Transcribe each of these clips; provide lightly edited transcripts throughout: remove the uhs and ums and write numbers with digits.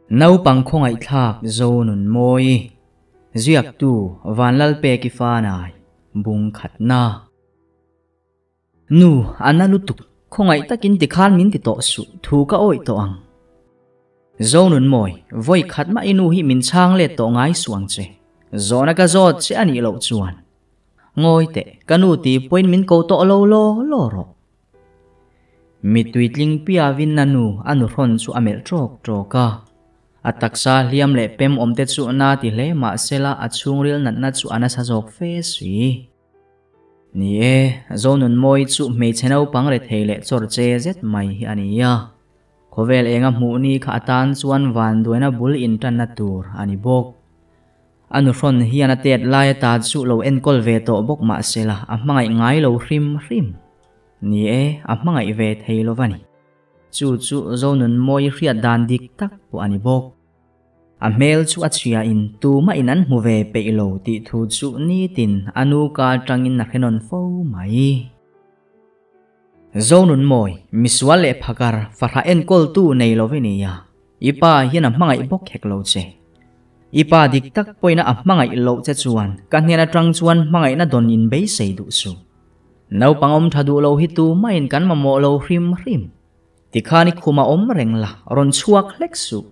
Naupang khawngaihthlak Zonunmawi, Ziaktu Vanlalpeki Fanai, Bung khatna. Nu, a na lutuk, khawngaih takin tikhan min ti tawh suh, thu ka awih tawh ang. Zonunmawi, Vawi khat mah i nu hi min chhang let tawh ngai suh ang che. Zawhna ka zawt che a nih loh chuan. Ngawi teh, ka nu ti pawhin min ko tawh lo law law rawh. Mittui tling piavin a nu a nuhrawn chu a melh ṭawk ṭawk a. A taksa hliam leh pem awm te chu na ti hle mah sela a chhungril natna chu a nasa zawk fe si. Ni e, Zonunmawi chu hmeichhe naupang rethei leh chawr che zet mai hi a ni a. Khawvel enga hmuh ni kha atan chuan vanduaina bul inṭanna tur a ni bawk. A nuhrawn hian a tet lai ata chu lo enkawl ve tawh bawk mah sela a hmangaih ngai lo hrim hrim. Ni e, a hmangaih ve thei lo va ni. Chu chu Zonunmawi hriat dan dik tak pawh a ni bawk. A hmel chu a chhia in tumah in an hmu ve peih lo tih thu chu nitin a nu ka atangin a hre nawn fo mai. Zonunmawi, misual leh phakar fahrah enkawltu nei lo i nia, i pa hian a hmangaih bawk hek lo che. I pa dik tak pawhin a hmangaih loh che chuan ka hnen atang chuan hmangaihna dawn in beisei duh suh. Naupang awm tha duh lo hi tumahin kan mamawh lo hrim hrim. Tikhan i khum a awm reng la, rawn chhuak hlek suh.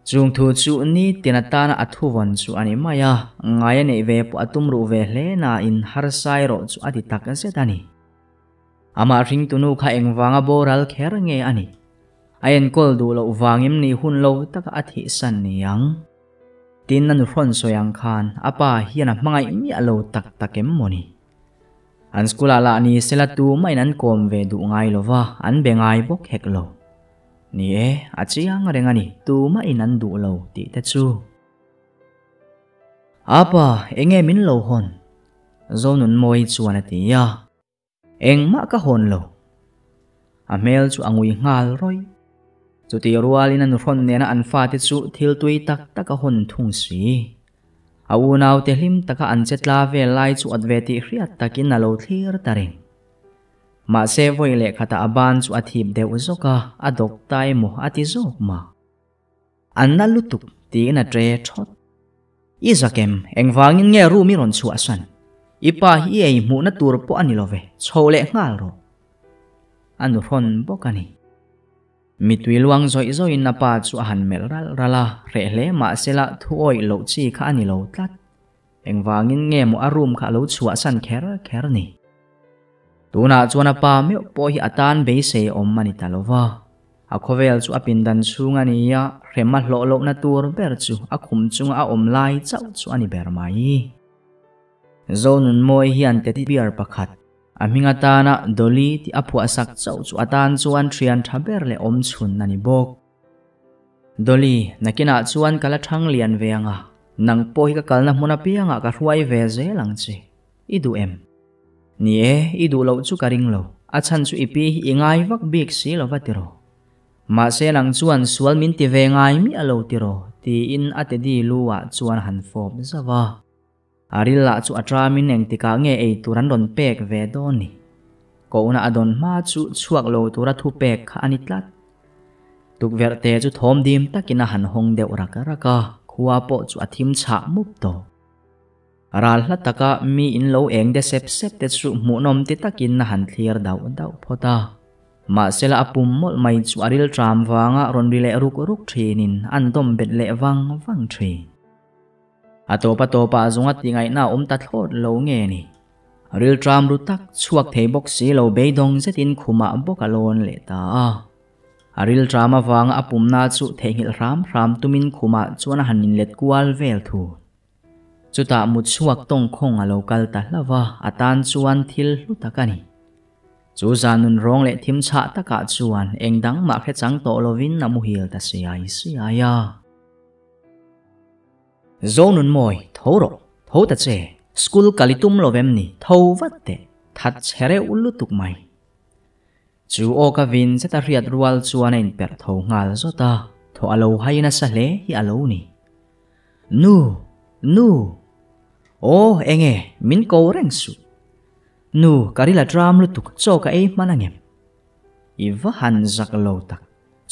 Chung thu chu nitin atana a thuvawn chu a ni mai a, ngai a neih ve pawh a tum ruh ve hle nain harsa erawh chu a ti tak zet a ni. Amah hringtunu kha engvanga boral kher nge a nih? A enkawl duh loh vangim ni hun lo taka a thihsan ni ang? Tin a nuhrawn sawi ang khan a pa hian a hmangaih miah lo tak tak em maw ni? An school ah lah ni sela tumahin an kawm ve duh ngai lova, an be ngai bawk hek lo. Ni e, a chiang reng a ni, tumahin an duh lo tih te chu. Apa, enge min lo hawn? Zonunmawi chuan a ti a. Engmah ka hawn lo. A hmel chu a ngui nghal rawih. Chutih rualin a nuhrawn nena an fate chu thil tui tak tak a hawn thung si. A unaute hlim taka an che tla vel lai chu at ve tih hriat takin a lo thlir ta reng. Mahse vawi leh khatah a ban chu a thip deuh zawk a, a dawk ta emaw a ti zawk mah. An na lutuk tiin a ṭe ṭhawt. I zakem, engvangin nge room i rawn chhuahsan? I pa hi i ei hmuhna tur pawh a ni lo ve, chho leh nghal rawh. A nu hrawn bawk a ni. Mitui luang zawih zawihin a pa chu a han melh ralh ralh a, hreh hle mahsela thu awih loh chi kha a ni lo tlat. Engvangin nge maw a room kha a lo chhuahsan kher kher ni? Tunah chuan a pa meuh pawh hi a tan beisei awm a ni ta lo va. A khawvel chu a pindan chhung a ni a, hrem a hlawh lohna tur ber chu a khum chunga a awm lai chauh chu a ni ber mai. Zonunmawi hian teddy bear pakhat, a hming atana Dolly tih a phuahsak chauh chu a tan chuan thian tha ber leh awm chhun a ni bawk. Dolly, nakinah chuan ka la thang lian ve ang a, nang pawh hi ka kalna hmun apiangah ka hruai ve zel ang che. I duh em? Ni e, i duh loh chu ka ring lo. A chhan chu i pi hi i ngai vak bik si lo va tiraw. Mahse nang chuan sual min ti ve ngai miah lo tiraw, tiin a Teddy lu ah chuan a han fawp zauh a. A ril lah chu a tramin engtikah nge ei tur an rawn pek ve dawn ni. Kohna a dawn hma chu chhuak lo tura thu pek kha a ni tlat. Tukverh te chu thawm dim takin a han hawng deuh rak rak a, khua pawh chu a thim chhah mup tawh. Ral hla taka mi in lo eng de sep sep te chu hmuhnawm ti takin a han thlir dauh dauh phawt a. Mahsela a pum mawlh mai chu a ril tram vanga rawn ri leh ruk ruk thinin an dawm bet leh vang vang thin. A tawp a tawpah zunga tingaihna a awm ta thlawt lo nge ni? Ril tram ru tak chhuak thei bawk si lo beidawng zetin khumah bawk a lawn leh ta a. A ril tram avanga a pumna chu theihnghilh hram hram tumin khumah chuan a han inlet kual vel thu. Chutah mut chhuak tawngkhawng a lo kal ta hlauh a, a tan chuan thil hlu tak a ni. Chu zan nun rawng leh thim chhah takah chuan eng dang mah hre chang tawh lovin a muhil ta siai siai a. Zonunmawi, tho rawh, tho ta che, school kal i tum lo vem ni, tho vat teh, that chhe reuh lutuk mai. Chu aw ka vin zet a hriat rual chuan a inperh tho nghal zawt a, thaw a lo hai nasa hle hi a lo ni. Nu! Nu! Aw, enge, min ko reng suh. Nu, ka ril a tram lutuk, chaw ka ei hman angem? I va han zak lo tak.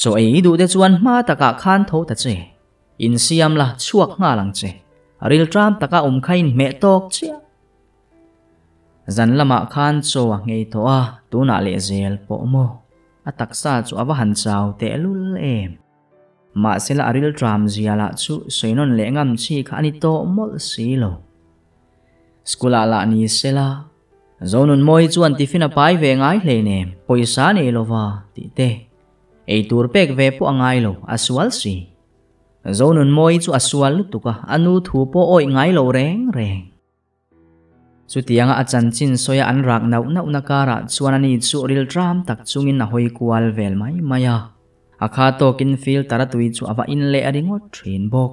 Chaw ei i duh te chuan hma takah khan tho ta che. Insiam la, chhuak nghal ang che. Rilṭam taka awm kha inhmeh tawk chiah. Zan lamah khan chaw a nghei tawh a, tunah lehzel pawh maw? A taksa chu a va han chau tehlul em. Mahsela a rilṭam zia lah chu sawi nawn leh ngam chi kha a ni tawh mawlh si lo. School ah lah ni sela, Zonunmawii chuan tiffin a pai ve ngai hleinem, pawisa nei lova tih te, ei tur pek ve pawh a ngai lo, a sual si. Zonunmawii chu a sual lutuk a, a nu thu pawh awih ngai lo reng reng. Chutianga a chanchin sawia an rak nauh nauhna karah chuan ani chu rilṭam tak chungin a hawi kual vel mai mai a. A kha tawkin filter a tui chu a va in leh ringawt ṭhin bawk.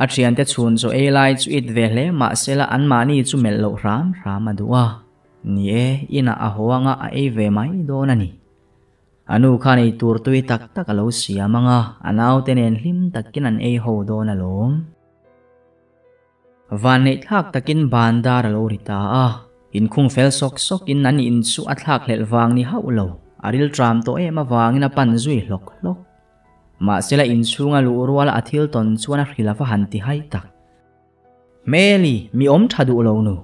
A ṭhiante chhun chaw ei lai chu it ve hle mahsela anmahni chu melh loh hram hram a duh a. Ni e, inah a haw anga a ei ve mai dawn a ni. A nu khan ei tur tui tak tak a lo siam ang a, a naute nen hlim takin an ei ho dawn alawm. Vanneih thlak takin bandar a lo ri ta a, inkhung fel sawk sawkin an in chu a thlak hlelh vang ni hauh lo, a rilṭam tawh em avangin a pan zui hlawk hlawk. Mahsela inchhunga luh ruala a thil tawn chuan a hrilh a va han ti hai tak. Hmeli, mi awm tha duh lo nu.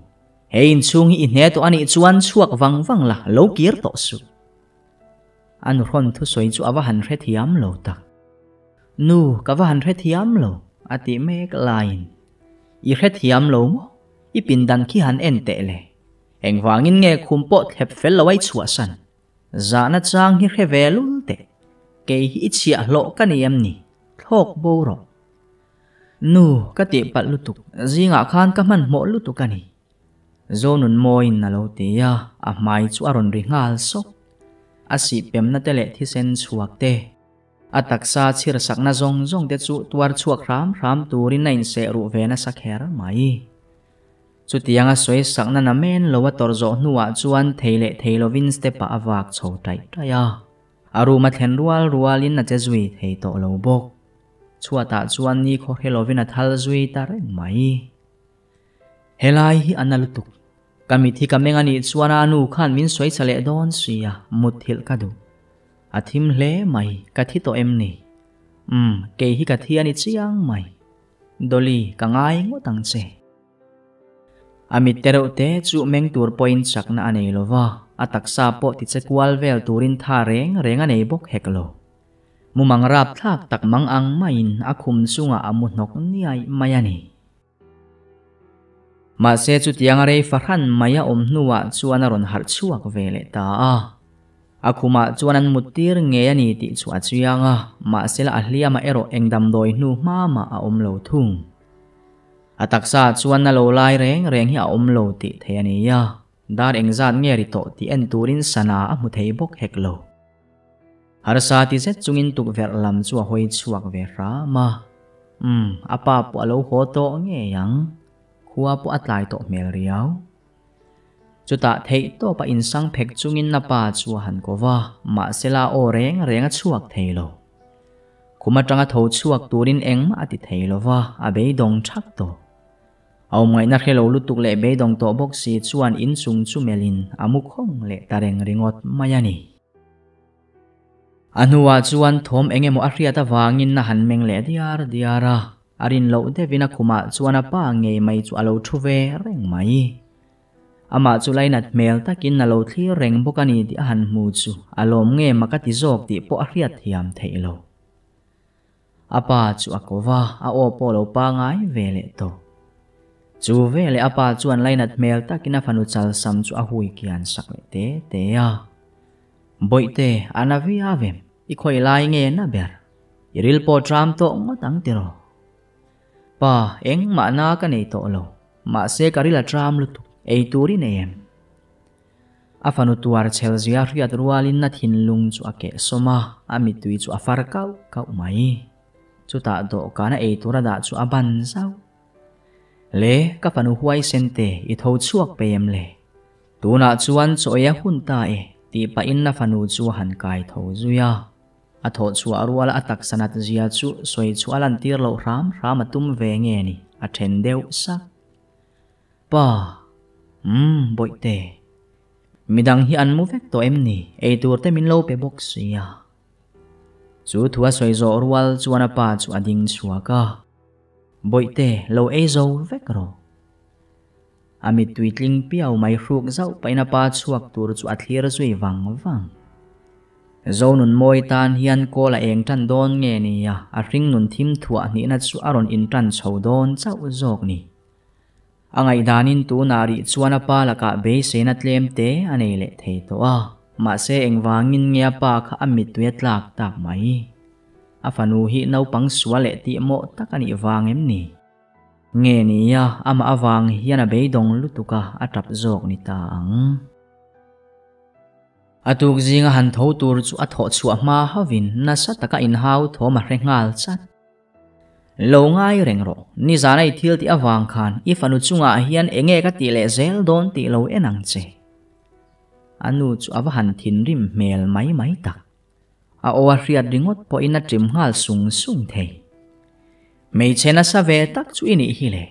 He inchhung hi i hne tawh a nih chuan chhuak vang vang la, lo kir tawh suh. A nuhrawn thusawi chu a va han hrethiam lo tak. Nu, ka va han hrethiam lo, a tih mek laiin. I hrethiam lo maw? I pindan khi han en teh le. Engvangin nge khum pawh thlep fel lo a i chhuahsan? Zahna chang hi hre ve lul teh. Kei hi i chhiah hlawh ka ni em ni? Thlawk bo rawh. Nu, ka tih palh lutuk. Zingah khan ka hmanhmawh lutuk a ni. Zonunmawiin a lo ti a, a hmai chu a rawn ri nghal sawk. A sihpemna te leh thisen chhuak te, a taksa chhirsakna zawng zawng te chu tuar chhuak hram hram turin a inseh ruh ve nasa kher mai. Chutianga sawi sakna na men lo a tawrh zawh hnuah chuan thei leh thei lovin step-ah a vak chho taih taih a. A room a thlen rual rualin a che zui thei tawh lo bawk. Chhuatah chuan ni khawhre lovin a thal zui ta reng mai. Helai hi a na lutuk. Ka mit hi ka meng a nih chuan a nu khan min sawi chha leh dawn si a, mutthilh ka duh. A thim hle mai, ka thi tawh em ni? Umm, kei hi ka thi a ni chiang mai. Dolly, ka ngai ngawt ang che. A mit te reuh te chu meng tur pawhin chakna a nei lo va, a taksa pawh ti che kual vel turin tha reng reng a nei bawk hek lo. Mumang rap thlak tak mang ang maiin a khum chungah a mu hnawk niai mai a ni. Mahse chutianga rei fahran mai a awm hnuah chuan a rawn harh chhuak ve leh ta a. A khumah chuan an mut tir ngei a ni tih chu a chiang a, mahsela a hliamah erawh eng damdawi hnu hma mah a awm lo thung. A taksa chuan na lo lai reng reng hi a awm lo tih thei a ni a, dar engzat nge ri tawh tih en turin sana a hmu thei bawk hek lo. Harsa ti zet chungin tukverh lam chu a hawi chhuak ve hram a, Umm, a pa pawh a lo haw tawh ngei ang, khua pawh a tlai tawh hmel riau. Chutah theih tawpa insang phek chungin a pa chu a han ko va, mahsela aw reng reng a chhuak thei lo. Khum atanga tho chhuak turin engmah a ti thei lo va, a beidawng thak tawh. A awmngaihna hre lo lutuk leh beidawng tawh bawk si chuan inchung chu melhin a mu khawng leh ta reng ringawt mai a ni. A hnuah chuan thawm eng emaw a hriat avangin a han meng leh diar diar a, a rin loh deuhin a khumah chuan a pa ngei mai chu a lo thu ve reng mai. Amah chu lainat hmel takin a lo thlir reng bawk a ni tih a han hmu chu a lawm nge mak a ti zawk tih pawh a hriat thiam theih lo. A pa chu a ko va, a aw pawh lo pangai ve leh tawh. Chu veleh a pa chuan lainat hmel takin a fanu chalsam chu a hui kian sak leh te te a. Bawihte, a na viau em? I khawi lai nge na ber? I ril pawh tram tawh ngawt ang tiraw? Pa, engmah na ka nei tawh lo. Mahse ka ril a tram lutuk, ei tur i nei em? A fanu tuar chhel zia hriat rualin a thinlung chu a keh sawm a, a mittui chu a far kauh kauh mai. Chutah dawhkan a ei tur a dah chu a ban zauh. Le, ka fanu huaisen te, i tho chhuak pe em le? Tunah chuan chaw ei a hun ta e, tih pahin a fanu chu a han kai tho zui a. A thawh chhuah ruala a taksa nat zia chu sawi chhuah a lantir loh hram hram a tum ve nge ni, a then deuh sak. Pa, Umm, Bawihte. Midang hi an mu vek tawh em ni? Ei tur te min lo pe bawk sia. Chu thu a sawi zawh rual chuan a pa chu a ding chhuak a, Bawihte, lo ei zo vek rawh. A mittui tling piau mai hruk zauh pahin a pa chhuak tur chu a thlir zui vang vang. Zonun mawi tan hian kawl a eng tan dawn nge nia, a hringnun thim thuah hnihna chu a rawn intan chho dawn chauh zawk ni. A ngaihdanin tunah rih chuan a pa lakah beiseina tlem te a nei leh thei tawh a, mahse engvangin nge a pa kha a mittui a tlak tak mai? A fanu hi naupang sual leh tihmawh tak a nih vang em ni? Nge nia, amah avang hian a beidawng lutuk a, a tap zawk ni ta ang. A tuk zinga han tho tur chu a thawh chhuah hma hovin nasa taka inhau thawm a hre nghal chat. Lo ngai reng rawh, nizan a i thil tih avang khan i fanu chungah hian enge ka tih leh zel dawn tih lo en ang che. A nu chu a va han thinrim hmel mai mai tak. A aw a hriat ringawt pawhin a ṭim nghal sung sung thei. Hmeichhe nasa ve tak chu i nih hi le.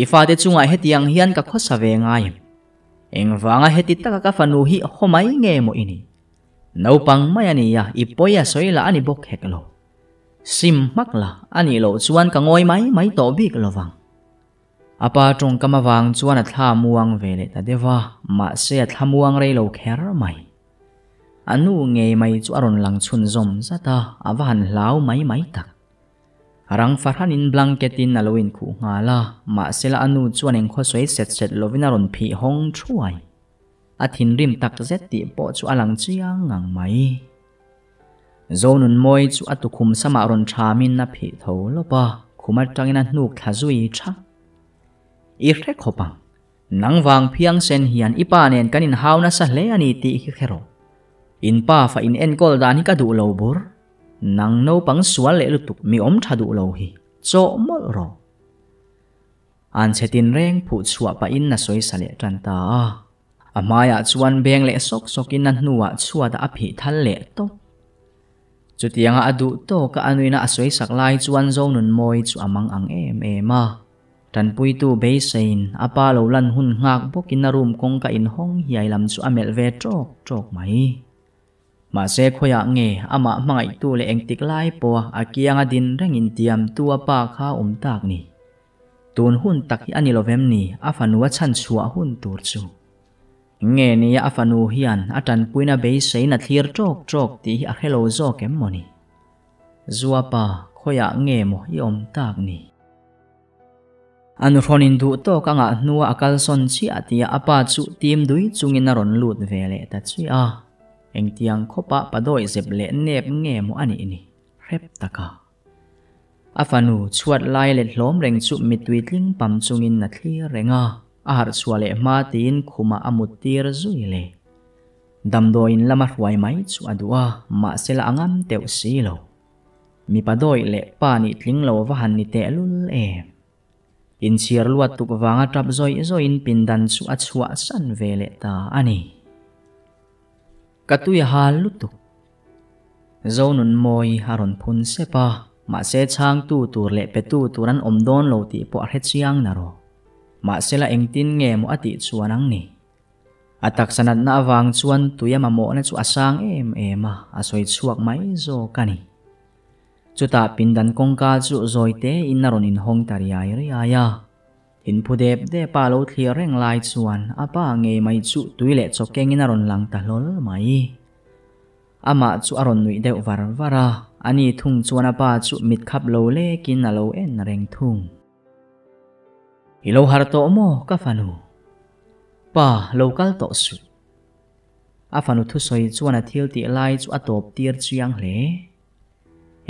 I fate chungah hetiang hian ka khawsa ve ngai em? Engvanga heti taka ka fanu hi haw mai nge maw i nih? Naupang mai a nia, i pawi a sawi lah a ni bawk hek lo. Sim hmak la, a nih loh chuan ka ngawi mai mai tawh bik lo vang. A pa tawngkam avang chuan a thla muang ve leh ta deuh a, mahse a thla muang rei lo kher mai. A nu ngei mai chu a rawn lang chhunzawm zat a, a va han hlau mai mai tak. Rang fahranin blanket in a lo inkhuh nghal a, mahse la a nu chuan engkhaw sawi set set lovin a rawn phih hawng thuai. A thinrim tak zet tih pawh chu a lang chiang ngang mai. Zonunmawi chu a tukhum samah rawn thamin a phih tho lawp a, khum atangin a hnuk thla zui tha. I hre khawp ang, nang vang phiang sen hian i pa nen kan inhau nasa hle a ni tih hi hre rawh. In pa fa in enkawl dan hi ka duh lo bur. Nang naupang sual leh lutuk mi awm tha duh lo hi, chawh mawlh rawh. An chhe tinreng phuh chhuah pahin a sawi sa leh tan ta a. A hmaiah chuan beng leh sawk sawkin a hnuah chhuatah a phih thal leh tawp. Chutianga a duh tawka a nuina a sawi sak lai chuan Zonunmawi chu a mang ang em em a. Tanpuitu beiseiin a pa lo lan hun nghak bawkin a room kawngka inhawng hiai lam chu a melh ve tawk tawk mai. Mahse khawiah nge amah hmangaihtu leh engtik lai pawha a kianga din rengin tiamtu a pa kha a awm tak ni? Tun hun tak hi a ni lovem ni a fanu a chhan chhuah hun tur chu? Nge nia a fanu hian a tanpuina beiseiin a thlir tawk tawk tih hi a hre lo zawk em maw ni? Zuapa, khawiah nge maw i awm tak ni? A nuhrawn in duh tawk a ngah hnua a kalsawn chiah tia a pa chu tim dui chungin a rawn lut ve leh ta chiah a. Engtiang khawpah padawi zep leh nep nge maw a nih ni? Hrep taka. A fanu chhuat lai let hlawm reng chu mittui tling pam chungin a thlir reng a, a harh chhuah leh hma tiin khumah a mut tir zui le. Damdawiin lama hruai mai chu a duh a, mahse la a ngam teuh si lo. Mipa dawih leh pa nih tling lo va han ni tehlul em. Inchhir luat tuk vanga tap zawih zawihin pindan chu a chhuah san ve leh ta a ni. Ka tui a hal lutuk. Zonunmawi a rawn phun sep a, mahse chhangtu tur leh petu tur an awm dawn lo tih pawh a hre chiang na rawh. Mahse la engtin nge maw a tih chuan ang ni. A taksa natna avang chuan tui a mamawhna chu a sang em em a, a sawi chhuak mai zawk a ni. Chutah pindan kawngka chu zawi tein a rawn inhawng ta riai riai a. Thinphu dep dep a lo thlir reng lai chuan a pa ngei mai chu tui leh chaw kengin a rawn lang ta hlawl mai. Amah chu a rawn nuih deuh var var a, ani thung chuan a pa chu mit khap lo lekin a lo en reng thung. I lo har tawh maw ka fanu? Pa, lo kal tawh suh. A fanu thusawi chuan a thil tih lai chu a tawp tir chiang hle.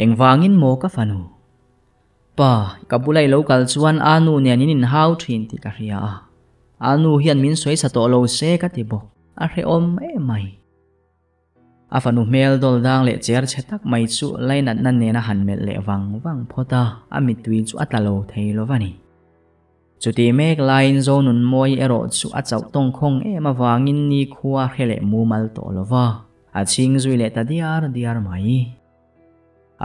Engvangin maw ka fanu? Pa, ka bula i lo kal chuan a nu nen in inhau thin tih ka hria a. A nu hian min sawi sa tawh lo se ka ti bawk. A hrehawm em mai. A fanu hmel dawl dang leh cher chhe tak mai chu lainatna nen a han melh leh vang vang phawt a, a mittui chu a tla lo thei lo va ni. Chutih mek laiin Zonunmawi erawh chu a chauh tawngkhawng em avangin nikhua hre leh mumal tawh lo va, a chhing zui leh ta diar diar mai.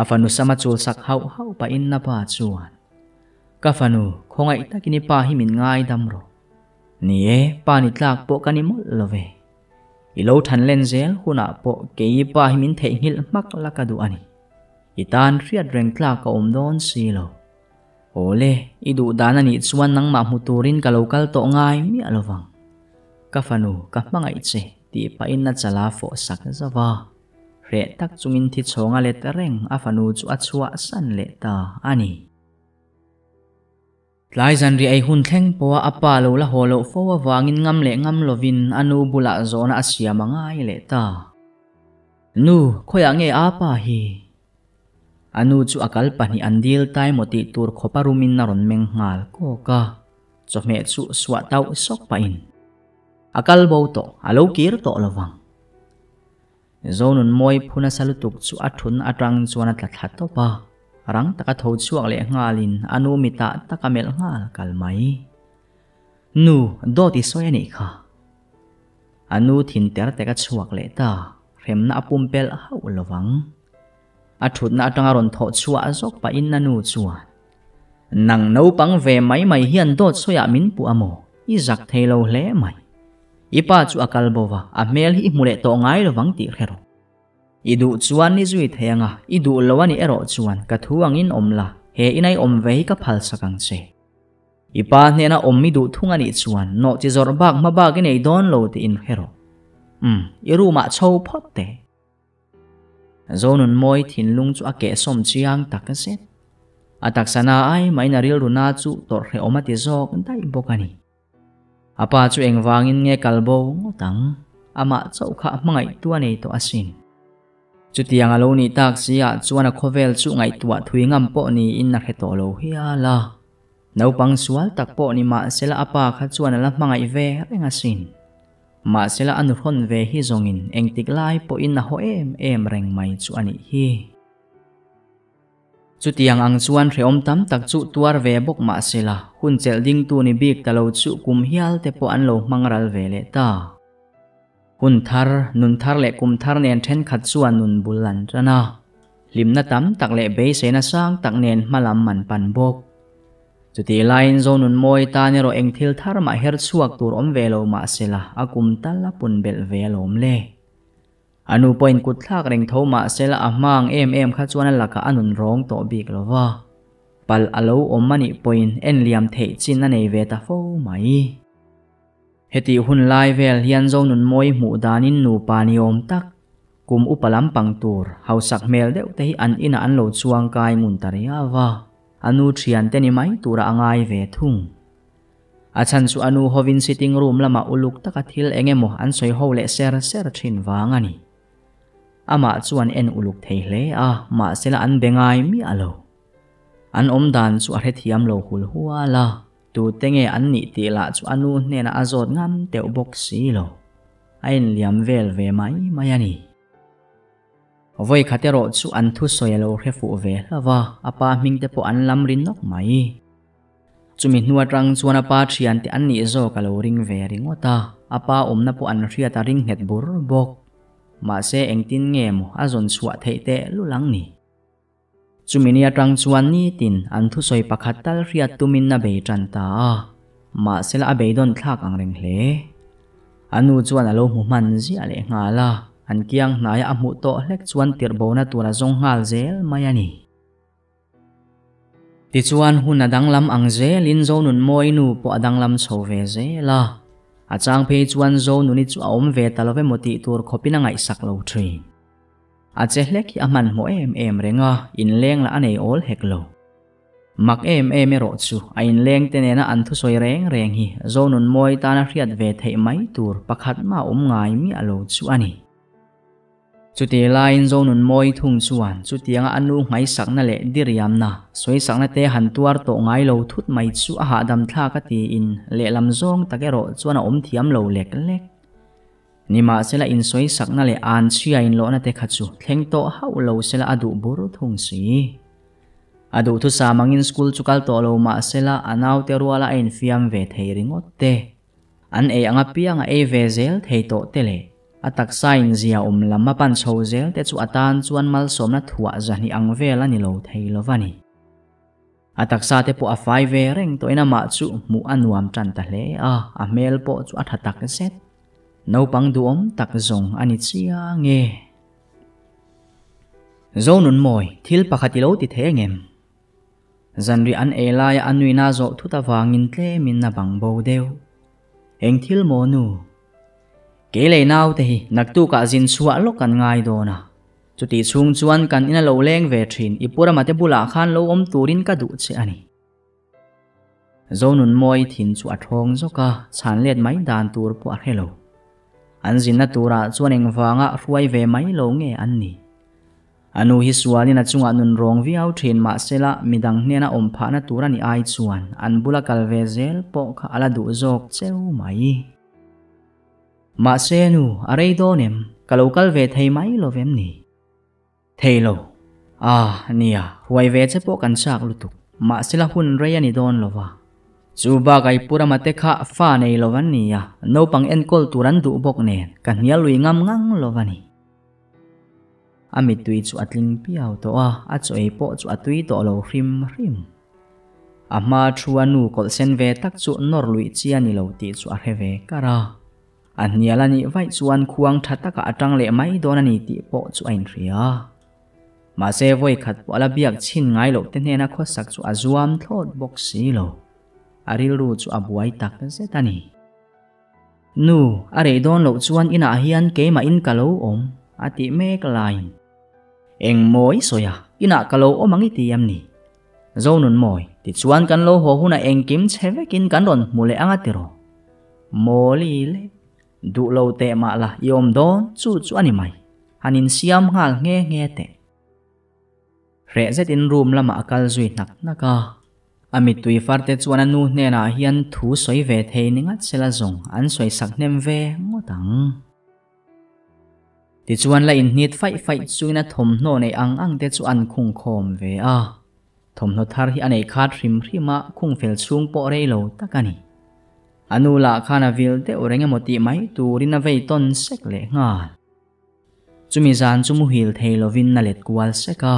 A fanu sama chul sak hauh hauh pahin a pa chuan, Ka fanu, khawngaih takin i pa hi min ngaidam rawh. Ni e, pa ni tlak pawh ka ni mawlh lo ve. I lo than len zel hunah pawh kei i pa hi min theihnghilh hmak la ka duh a ni. I tan hriat reng tlak ka awm dawn si lo. Awle, i duh dan a nih chuan nangmah hmu turin ka lo kal tawh ngai miah lo vang. Ka fanu, ka hmangaih che, tih pahin a chala fawh sak zauh a. Hreh tak chungin thi chhawng a let reng a fanu chu a chhuahsan leh ta a ni. Tlai zanriah ei hun thleng pawha a pa lo la haw loh fo avangin ngam leh ngam lovin a nu bulah zawhna a siam a ngai leh ta. Nu, khawiah nge a pa hi? A nu chu a kal pahnih an dil tai maw tih tur khawpa rumin a rawn meng nghal kawk a, chawhmeh chu suah tauh sawk pahin a kal bo tawh, a lo kir tawh lovang. Zonunmawi phu nasa lutuk chu a thun atang chuan a tla thla tawp a, rang taka tho chhuak leh nghalin a nu mitah tak a melh nghal kal mai. Nu, dawt i sawi a nih kha. A nu thin ter tek a chhuak leh ta, hremna a pumpelh hauh lovang. A thutna atanga rawn thawh chhuah zawk pahin a nu chuan, Nang naupang ve mai mai hian dawt sawiah min puh a maw? I zak thei lo hle mai. I pa chu a kal bo va, a hmel hi i hmu leh tawh ngai lovang tih hre rawh. I duh chuan i zui thei ang a, i duh lo a nih erawh chuan ka thu angin awm la, he inai awm ve hi ka phal sak ang che. I pa hnena awm i duh thung a nih chuan nawh chi zawrh bak hma bak i nei dawn lo tih in hre rawh. Umm, i room ah chho phawt teh. Zonunmawi thinlung chu a kehsawm chiang tak zet. A taksa na ai mahin a rilru na chu tawrh hrehawm a ti zawk daih bawk a ni. A pa chu engvangin nge kal bo ngawt ang? Amah chauh kha a hmangaihtu a nei tawh asin. Chutiang a lo nih tak si ah chuan a khawvel chu ngaihtuah thui ngam pawh niin a hre tawh lo hial a. Naupang sual tak pawh ni mahsela a pa kha chuan a la hmangaih ve reng asin. Mahsela a nuhrawn ve hi zawngin engtik lai pawhin a haw em em reng mai chu a nih hi. Chutiang ang chuan hrehawm tam tak chu tuar ve bawk mah sela, hun chelh dingtu ni bik ta lo chu kum hial te pawh an lo hmang ral ve leh ta. Hun thar, nun thar leh kum thar nen thenkhat chuan nun bul an tan a. Hlimna tam tak leh beiseina sang tak nen hma lam an pan bawk. Chutih laiin Zonunmawi tan erawh eng thil thar mah her chhuak tur awm ve lo mah sela, a kum tal a pun belh ve alawm le. A nu pawhin kut thlak reng tho mah sela a hmang em em kha chuan a lakah a nun rawng tawh bik lo va. Palh a lo awm a nih pawhin en liam theih chin a nei ve ta fo mai. Hetih hun lai vel hian Zonunmawi hmuh danin nupa ni awm tak, kum upa lampang tur, hausak hmel deuh te hi an inah an lo chuang kai ngun ta riau va, a nu thiante ni mai tura a ngai ve thung. A chhan chu a nu hovin sitting room lamah uluk taka thil eng emaw an sawi ho leh ser ser thin vang a ni. Amah chuan en uluk thei hle a, mahsela an be ngai miah lo. An awm dan chu a hrethiam lo hul hual a, tute nge an nih tih lah chu a nu hnenah a zawt ngam teuh bawk si lo. A inliam vel ve mai mai a ni. Vawi khat erawh chu an thusawi a lo hre fuh ve hlauh a, a pa hming te pawh an lam ri nawk mai. Chumi hnu atang chuan a pa thiante an nih zawk a lo ring ve ringawt a, a pa awmna pawh an hriat a ring nghet bur bawk. Mahse engtin nge maw a zawn chhuah theih teh lul ang ni? Chumi ni atang chuan nitin an thusawi pakhat tal hriat tumin a bei tan ta a, mahsela a beidawn thlak ang reng hle. A nu chuan a lo hmu hman ziah leh nghal a, an kiang hnaia a hmuh tawh hlek chuan tirhbona tur a zawng nghal zel mai a ni. Tichuan hun a danglam ang zelin Zonunmawi nu pawh a danglam chho ve zel a. A chang phei chuan Zonuni chu a awm ve ta lo emaw tih tur khawpin a ngaihsak lo thin. A che hlek hi a hmanhmawh em em reng a, inleng lah a nei awl hek lo. Mak em em erawh chu a inleng te nena an thusawi reng reng hi Zonunmawi tana hriat ve theih mai tur pakhat mah awm ngai miah lo chu a ni. Chutih laiin Zonunmawi thung chuan chutianga a nu nghaisakna leh diriamna, sawisakna te han tuar tawh ngai lo thut mai chu a hahdam thlak a tiin lehlam zawng tak erawh chuan a awm thiam lo lek lek. Nimahsela insawisakna leh an chhia inlawhna te kha chu thleng tawh hauh lo sela a duh bur thung si. A duhthusam angin school chu kal tawh lo mahsela a naute ruala a infiam ve thei ringawt te. An ei ang apiang a ei ve zel thei tawh te leh a taksa in zia awm lam a pan chho zel te chu a tan chuan malsawmna thuah zahnih ang vel a ni lo thei lo va ni. A taksa te pawh a fai ve reng tawhin amah chu hmuh a nuam tan ta hle a, a hmel pawh chu a tha tak zet. Naupang duhawm tak zawng a ni chiang e. Zonunmawi, thil pakhat i lo ti thei angem? Zanriah an ei laia a nuina zawh thut avangin tlemin a bang bo deuh. Eng thil maw nu? Kei lei naute hi naktukah zin chhuah lawk kan ngai dawn a. Chutih chhung chuan kan ina lo leng ve thin i pu Ramate bulah khan lo awm turin ka duh che a ni. Zonunmawi thin chu a thawng zawk a, chhan let mai dan tur pawh a hre lo. An zinna turah chuan engvanga hruai ve mai lo nge an ni? A nu hi sualin a chungah nun rawng viau thin mahsela midang hnena awm phahna tur a nih ai chuan an bula kal ve zel pawh kha a la duh zawk cheu mai. Mahse nu, a rei dawn em? Ka lo kal ve thei mai lo vem ni? Thei lo. Ah, nia, huai ve che pawh kan chak lutuk. Mahsela hun rei a ni dawn lo va. Chu bakah i pu Rama te kha fa nei lo an ni a, naupang enkawl tur an duh bawk nen ka hnial lui ngam ngang lo va ni. A mittui chu a tling piau tawh a, a chaw ei pawh chu a tui tawh lo hrim hrim. A hma thu a nu kawlh sen ve tak chu nawr luih chi a ni lo tih chu a hre ve kar a. A hnial a nih vaih chuan khuang tha takah a tang leh mai dawn a ni tih pawh chu a inhria. Mahse vawi khat pawh a la biak chhin ngai loh te hnena khawsak chu a zuam thlawt bawk si lo. A rilru chu a buai tak zet a ni. Nu, a rei dawn loh chuan inah hian keimah in ka lo awm, a tih mek laiin. Eng maw i sawi a, inah ka lo awm ang i ti em ni? Zonunmawi, tichuan kan lo haw hunah engkim chhe vekin kan rawn hmu leh ang a tiraw? Mawli le, duh lo teh mah la i awm dawn, chu chu a ni mai. Han insiam nghal nghe nghe teh. Hreh zetin room lamah a kal zui hnak hnak a. A mittui farte chuan a nu hnenah hian thu sawi ve thei ni ngat sela zawng an sawi sak hnem ve ngawt ang. Tichuan la inhnit faih faih chuin a thawmhnaw neih ang ang te chu an khung khawm ve a. Thawmhnaw thar hi a nei khat hrim hrim a, khung fel chhung pawh rei lo tak a ni. A nu lah khan a vil deuh reng emaw tih mai turin a vei tawn sek leh nghal. Chumi zan chu muhil thei lovin a let kual sek a,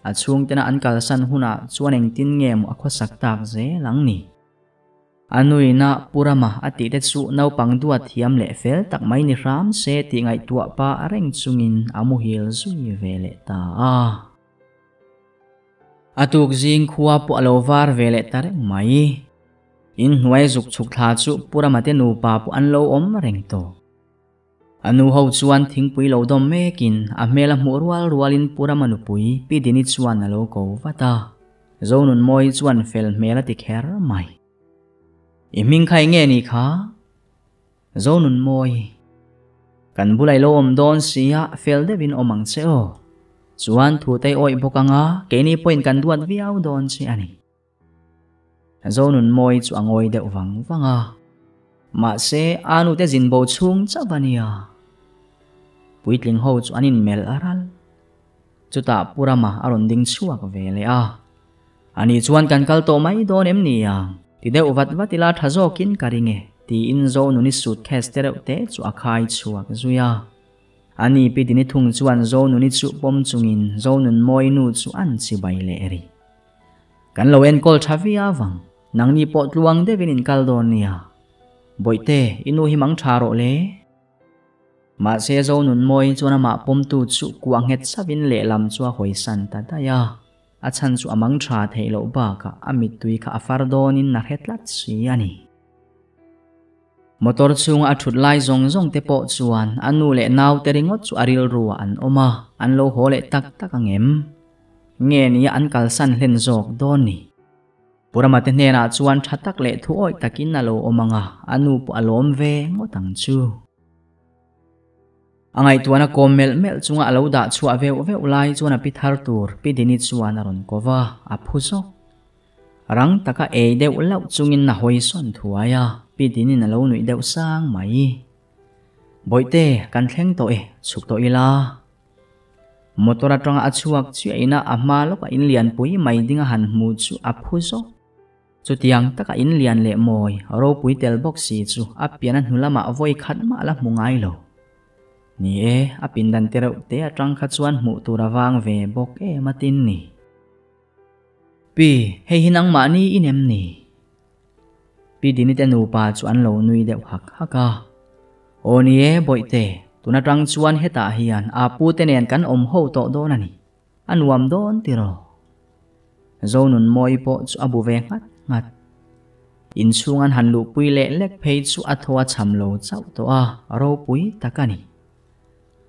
a chhungtena an kalsan hunah chuan engtin nge maw a khawsak tak zel ang ni? A nuina Pu Rama a tih te chu naupang duat thiam leh fel tak mai ni hram se tih ngaihtuah pa reng chungin a muhil zui ve leh ta a. A tuk zing khua pawh a lo var ve leh ta reng mai. Inhnuai zuk chhuk thla chu Pu Rama te nupa pawh an lo awm reng tawh. A nu ho chuan thingpui lo dawm mekin a hmel a hmuh rual rualin Pu Rama nupui Pi Dini chuan a lo ko vat a. Zonunmawii chuan fel hmel a ti kher mai. I hming kha eng nge ni kha? Zonunmawii. Kan bula i lo awm dawn sia fel deuhin awm ang che aw. Chuan thu te i awih bawk anga keini pawhin kan duat viau dawn che a ni. Zonunmawii chu a ngawi deuh vang vang a, mahse a nute zin bo chhung chauh a nia. Puitling ho chu an inmelh a ral. Chutah Pu Rama a rawn ding chhuak ve leh a, Ani chuan kan kal tawh mai dawn em ni ang? Ti deuh vat vat ila tha zawkin ka ring e, tiin Zonuni suitcase te reuh te chu a khai chhuak zui a. Ani Pi Dini thung chuan Zonuni chu pawm chungin Zonunmawii nu chu an chibai leh rih. Kan lo enkawl tha viau ang, nangni pawh tluang deuhin in kal dawn nia. Bawihte, i nu hi mang tha rawh le. Mahse Zonunmawii chuan amah pawmtu chu kuah nghet savin lehlam chu a hawisan ta daih a. A chhan chu a mang tha theih loh bakah a mittui kha a far dawnin a hre tlat si a ni. Motor chhunga a thut lai zawng zawng te pawh chuan a nu leh naute ringawt chu a rilru ah an awm a, an lo haw leh tak tak ang em? Nge nia an kalsan hlen zawk dawn ni? Pu Rama te hnenah chuan tha tak leh thu awih takin a lo awm ang a, a nu pawh a lawm ve ngawt ang chu. A ngaihtuahna kawm melh melh chunga a lo dah chhuah veuh veuh lai chuan a pi thar tur Pi Dini chuan a rawn ko va, a phu zawk. Rang taka ei deuh lauh chungin a hawi sawn thuai a, Pi Dinin a lo nuih deuh sang mai. Bawihte, kan thleng tawh e, chhuk tawh ila. Motor atanga a chhuak chiah ina a hma lawkah in lianpui mai ding a han hmu chu a phu zawk. Chutiang taka in lian leh mawi, ropui tel bawk si chu a pian a hnu lamah vawi khat mah la hmu ngai lo. Ni e, a pindan te reuh te atang kha chuan hmuh tur a vang ve bawk em a tin ni. Pi, hei hi nangmahni i nem ni? Pi Dini te nupa chu an lo nui deuh hak hak a. Aw ni e, Bawihte, tun atang chuan hetah hian a pu te nen kan awm ho tawh dawn a ni. A nuam dawn tiraw? Zonunmawii pawh chu a bu ve nghat nghat. Inchhung an han luhpui leh lek phei chu a thaw a cham lo chauh tawh a, ropui tak a ni.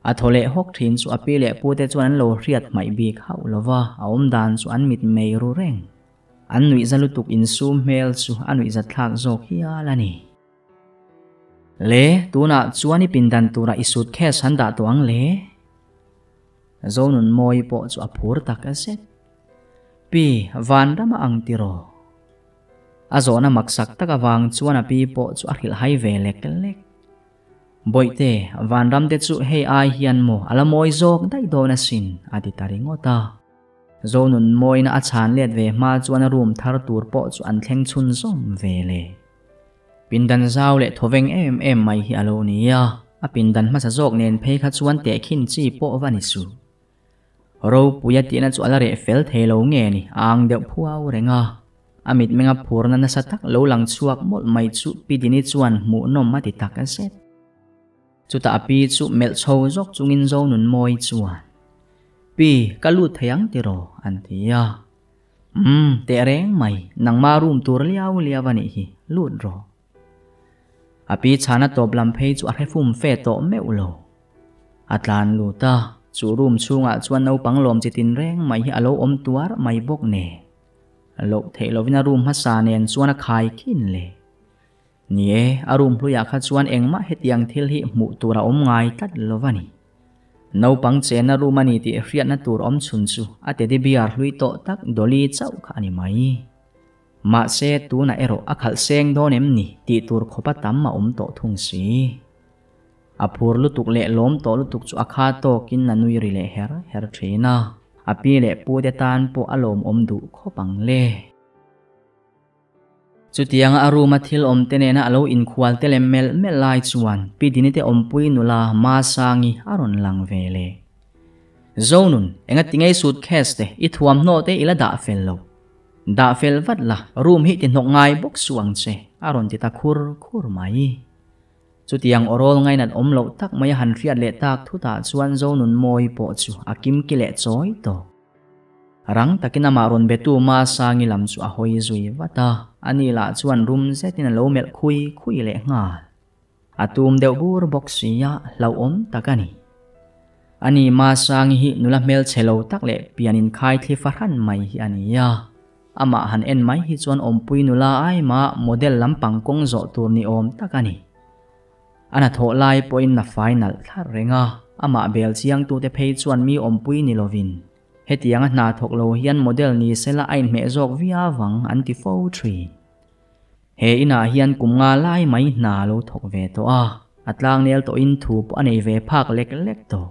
A thaw leh hawk thin chu a pi leh pute chuan an lo hriat hmaih bik hauh lo va, a awmdan chu an mit mei ru reng. An nuihza lutuk insum hmel chu a nuihza thlak zawk hial a ni. Le, tunah chuan i pindan turah i suitcase han dah tawh ang le? Zonunmawii pawh chu a phur tak zet. Pi, vanram a ang tiraw? A zawhna maksak tak avang chuan a pi pawh chu a hrilh hai ve lek lek. Bawihte, vanram te chu hei ai hian maw a la mawi zawk daih dawn asin, a ti ta ringawt a. Zonunmawina a chhan let ve hma chuan a room thar tur pawh chu an thleng chhunzawm ve le. Pindan zau leh thawveng em em mai hi a lo ni a, a pindan hmasa zawk nen phei kha chuan tehkhin chi pawh va ni suh. Ropuia tihna chu a la reh fel thei lo nge ni, a ang deuh phuau reng a. A mitmenga phurna nasa tak lo lang chhuak mawlh mai chu Pi Dini chuan hmuhnawm a ti tak zet. Chutah a pi chu melh chho zawk chungin Zonunmawii chuan, Pi, ka lut thei ang tiraw? an ti a. Umm, teh reng mai, nangma room tur liau liau a nih hi, lut rawh. A pi chhana tawp lam phei chu a hre fum fe tawh meuh lo. A tlan lut a, chu room chhungah chuan naupang lawm chi tin reng mai hi a lo awm tuar mai bawk nen. Loh theih lovin a room hmasa nen chuan a khai khin le. Ni e, a room hluiah kha chuan engmah hetiang thil hi hmuh tur a awm ngai tlat lo va ni. Naupang chenna room a ni tih hriatna tur awm chhun chu a teddy bear hlui tawh tak Dolly chauh kha a ni mai. Mahse, tunah erawh a khalh seng dawn em ni tih tur khawpa tam a awm tawh thung si. A phur lutuk leh lawm tawh lutuk chu a kha tawkin a nui ri leh her her thin a, a pi leh pute tan pawh a lawmawm duh khawp ang le. Chutianga a room a thil awm te nena a lo inkhual te lem melh melh lai chuan Pi Dini te awmpui nula Masangi a rawn lang ve le. Zonun, enga tingei suitcase te i thuamhnaw te i la dah fel lo. Dah fel vat la, room hi ti hnawk ngai bawk suh ang che, a rawn ti ta khur khur mai. Chutiang awrawl ngainat awm loh tak mai a han hriat leh tak thutah chuan Zonunmawii pawh chu a kimki leh chawi tawh. Rang takin amah rawn betu Masangi lam chu a hawi zui vat a, ani lah chuan rum zetin a lo melh khui khui leh nghal. A tum deuh bur bawk si a, hlauhawm tak a ni. Ani Masangi hi nula hmelchhe lo tak leh pian inkhai thli fahran mai hi a ni a, amah han en mai hi chuan awmpui nula aima model lampang kawng zawh tur ni awm tak a ni. A hnathawh lai pawhin a fai nalh thlarh reng a, amah bel chiangtute phei chuan mi awmpui ni lovin hetianga hna thawk lo hian model ni sela a inhmeh zawk viau ang an ti fo thin. He inah hian kum nga lai mai hna a lo thawk ve tawh a, a tlangnel tawhin thu pawh a nei ve phak lek lek tawh.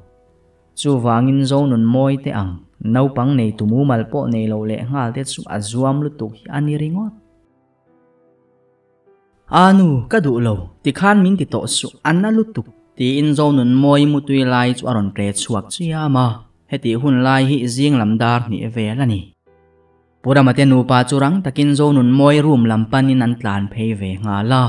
Chuvangin Zonun mawi te ang, naupang nei tu mumal pawh nei lo leh nghal te chu a zuam lutuk hi a ni ringawt. A nu, ka duh lo, tikhan min ti tawh suh, a na lutuk, tiin Zonunmawii mutui lai chu a rawn ṭe chhuak chiam a, hetih hun lai hi zing lam dar hnih vel a ni. Pu Ramate nupa chu rang takin Zonunmawii room lam panin an tlan phei ve nghal a,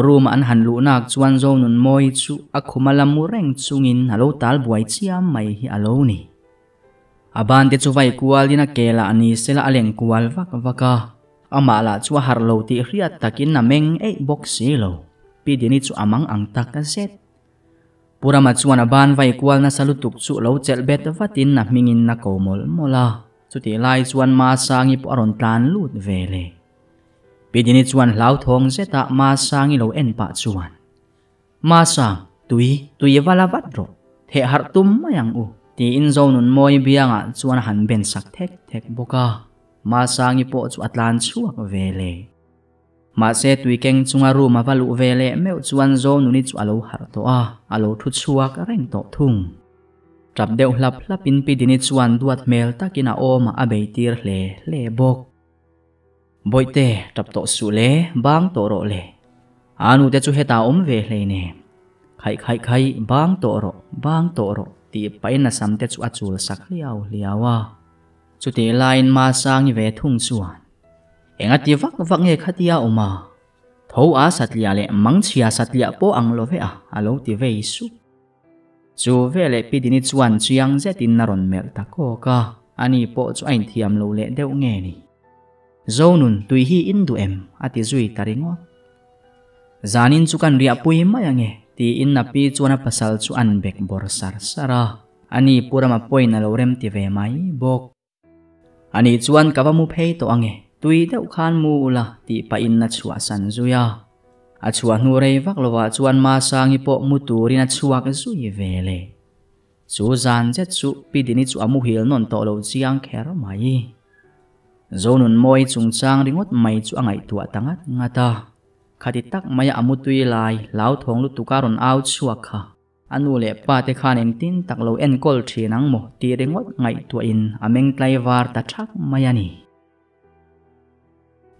room a an han luhnak chuan Zonunmawii chu a khuma la mu reng chungin a lo tal buai chiam mai hi a lo ni. A ban te chu vai kualin a ke lah ni sela a leng kual vak vak a, amah lah chu a harh lo tih hriat takin a meng eih bawk si lo. Pi Dini chu a mang ang tak zet. Pu Rama chuan a ban vai kual nasa lutuk chu lo chelh bet vatin a hmingin a ko mawlh mawlh a, chutih lai chuan Masangi pawh a rawn tlan lut ve le. Pi Dini chuan hlauthawng zetah Masangi lo en pah chuan, Masang, tui, tui va la vat rawh, theh harh tum mai ang u, tiin Zonunmawii biangah chuan a han ben sak thek thek bawk a, Masangi pawh chu a tlan chhuak ve le. Mahse tui keng chunga room a va luh ve leh meuh chuan Zonuni chu a lo harh tawh a, a lo thu chhuak reng tawh thung. Tap deuh hlap hlapin Pi Dini chuan duat hmel takin a awmah a bei tir hle hle bawk. Bawihte, tap tawh suh le, bang tawh rawh le. A nute chu hetah awm ve hlei nen. Khaih khaih khaih, bang tawh rawh, bang tawh rawh, tih pahin a sam te chu a chul sak hliau hliau a. Chutih laiin Masangi ve thung chuan, Enga ti vak vak nge khatia awm a? Tho a satliah leh mangchhia satliah pawh ang lo ve a, a lo ti vei sup. Chu veleh Pi Dini chuan chiang zetin a rawn melh ta kawk a, ani pawh chu a inthiam lo leh deuh nge ni. Zonun, tui hi in duh em? a ti zui ta ringawt. Zanin chu kan riahpui mai ange, tiin a pi chuan a pasal chu an bek bawr sar sar a, ani Pu Rama pawhin a lo rem ti ve mai bawk. Anih chuan ka va mu phei tawh ange, tui deuh khan mu ula tih pahin a chhuahsan zui a. A chhuah hnu rei vak lovah chuan Masangi pawh mu turin a chhuak zui ve le. Chu zan zet chu Pi Dini chu a muhil nawn tawh lo chiang kher mai. Zonunmawi chungchang ringawt mai chu a ngaihtuah ta ngat ngat a. Khati tak maia a mutui lai hlauthawng lutuka rawn au chhuak kha. A nu leh pa te khan engtin tak lo enkawl thin ang maw tih ringawt ngaihtuahin a meng tlaivar ta thak mai a ni.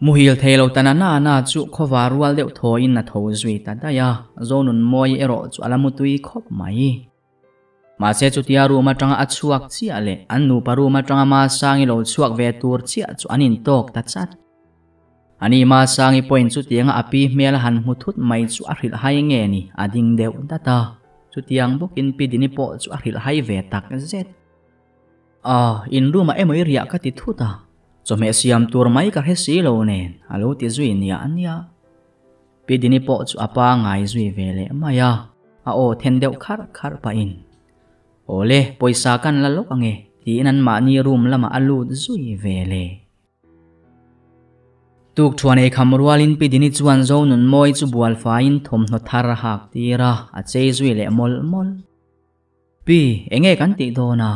Muhil thei lo ta na na na chu khawva rual deuh thawiin a tho zui ta daih a, Zonunmawi erawh chu a la mutui khawp mai. Mahse chutia room atanga a chhuak chiah leh an nupa room atanga Masangi lo chhuak ve tur chiah chu an intawk ta chat. Ani Masangi pawhin chutianga a pi hmel a han hmu thut mai chu a hrilh hai nge ni a ding deuh dat a, chutiang bawkin Pi Dini pawh chu a hrilh hai ve tak zet. A, in room ah emaw i riah ka ti thut a, chawhmeh siam tur mai ka hre si lo nen a lo ti zui nia nia. Pi Dini pawh chu a pa ngai zui ve leh mai a, a aw then deuh kharh kharh pahin, Awle, pawisa kan la lawk ange tiin anmahni room lamah a lut zui ve le. Tuk thuan ei kham rualin Pi Dini chuan Zonunmawi chu bual faiin thawmhnaw thar a hak tir a, a chei zui leh mawlh mawlh. Pi, enge kan tih dawn a?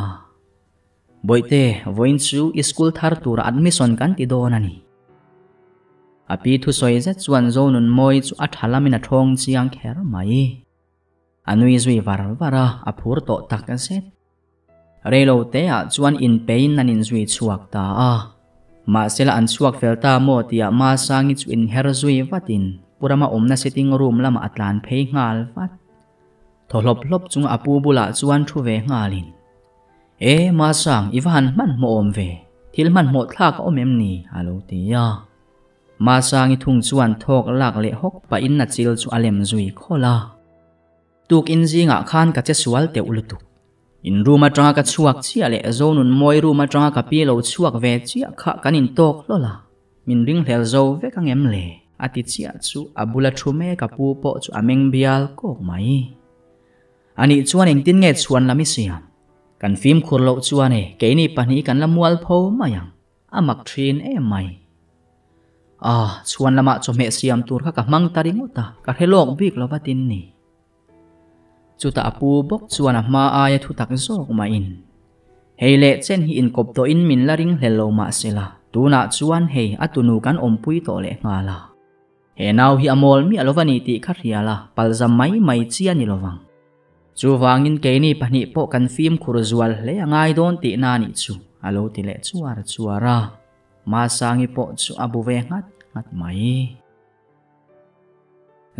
Bawihte, vawiin chu i school thar tura admission kan ti dawn a ni. A pi thusawi zet chuan Zonunmawi chu a tha lamin a thawng chiang kher mai. A nui zui var var a, a phur tawh tak zet. Reilo te ah chuan inpeiin an inzui chhuak ta a. Mahsela an chhuak fel ta maw tihah Masangi chu inher zui vatin Pu Rama awmna sitting room lamah a tlan phei nghal vat. Thaw hlawp hlawp chunga a pu bulah chuan thu ve nghalin, E Masang, i va han hmanhmawh awm ve, thil hmanhmawh thlak a awm em ni? a lo ti a. Masangi thung chuan thawk lak leh hawk pahin a chil chu a lem zui khawlh a. Tukin zingah khan ka che sual teuh lutuk. In room atanga ka chhuak chiah leh Zonunmawi room atanga ka pi lo chhuak ve chiah kha kan intawk hlawl a, min ringhlel zo vek ang em le? A ti chiah chu a bula thu mek a pu pawh chu a meng bial kawk mai. Anih chuan engtin nge chhuan lam i siam? Kan fimkhur loh chuan e keini pahnih kan la mual pho mai ang, a mak thin em mai. Ah, chhuan lamah chawhmeh siam tur kha ka hmang ta ringawt a, ka hre lawk bik lo va tin ni. Chutah a pu bawk chuan a hma aia thu tak zawk mahin, Hei leh chen hi inkawp tawhin min la ring hlel lo mah sela, tunah chuan hei a tunu kan awmpui tawh leh nghal a. He nau hi a mawl miah lo va ni tih kha hria la, palzam mai mai chi a ni lo vang. Chuvangin keini pahnih pawh kan fimkhur zual hle a ngai dawn tihna a nih chu, a lo ti leh chuar chuar a. Masangi pawh chu a bu ve nghat nghat mai.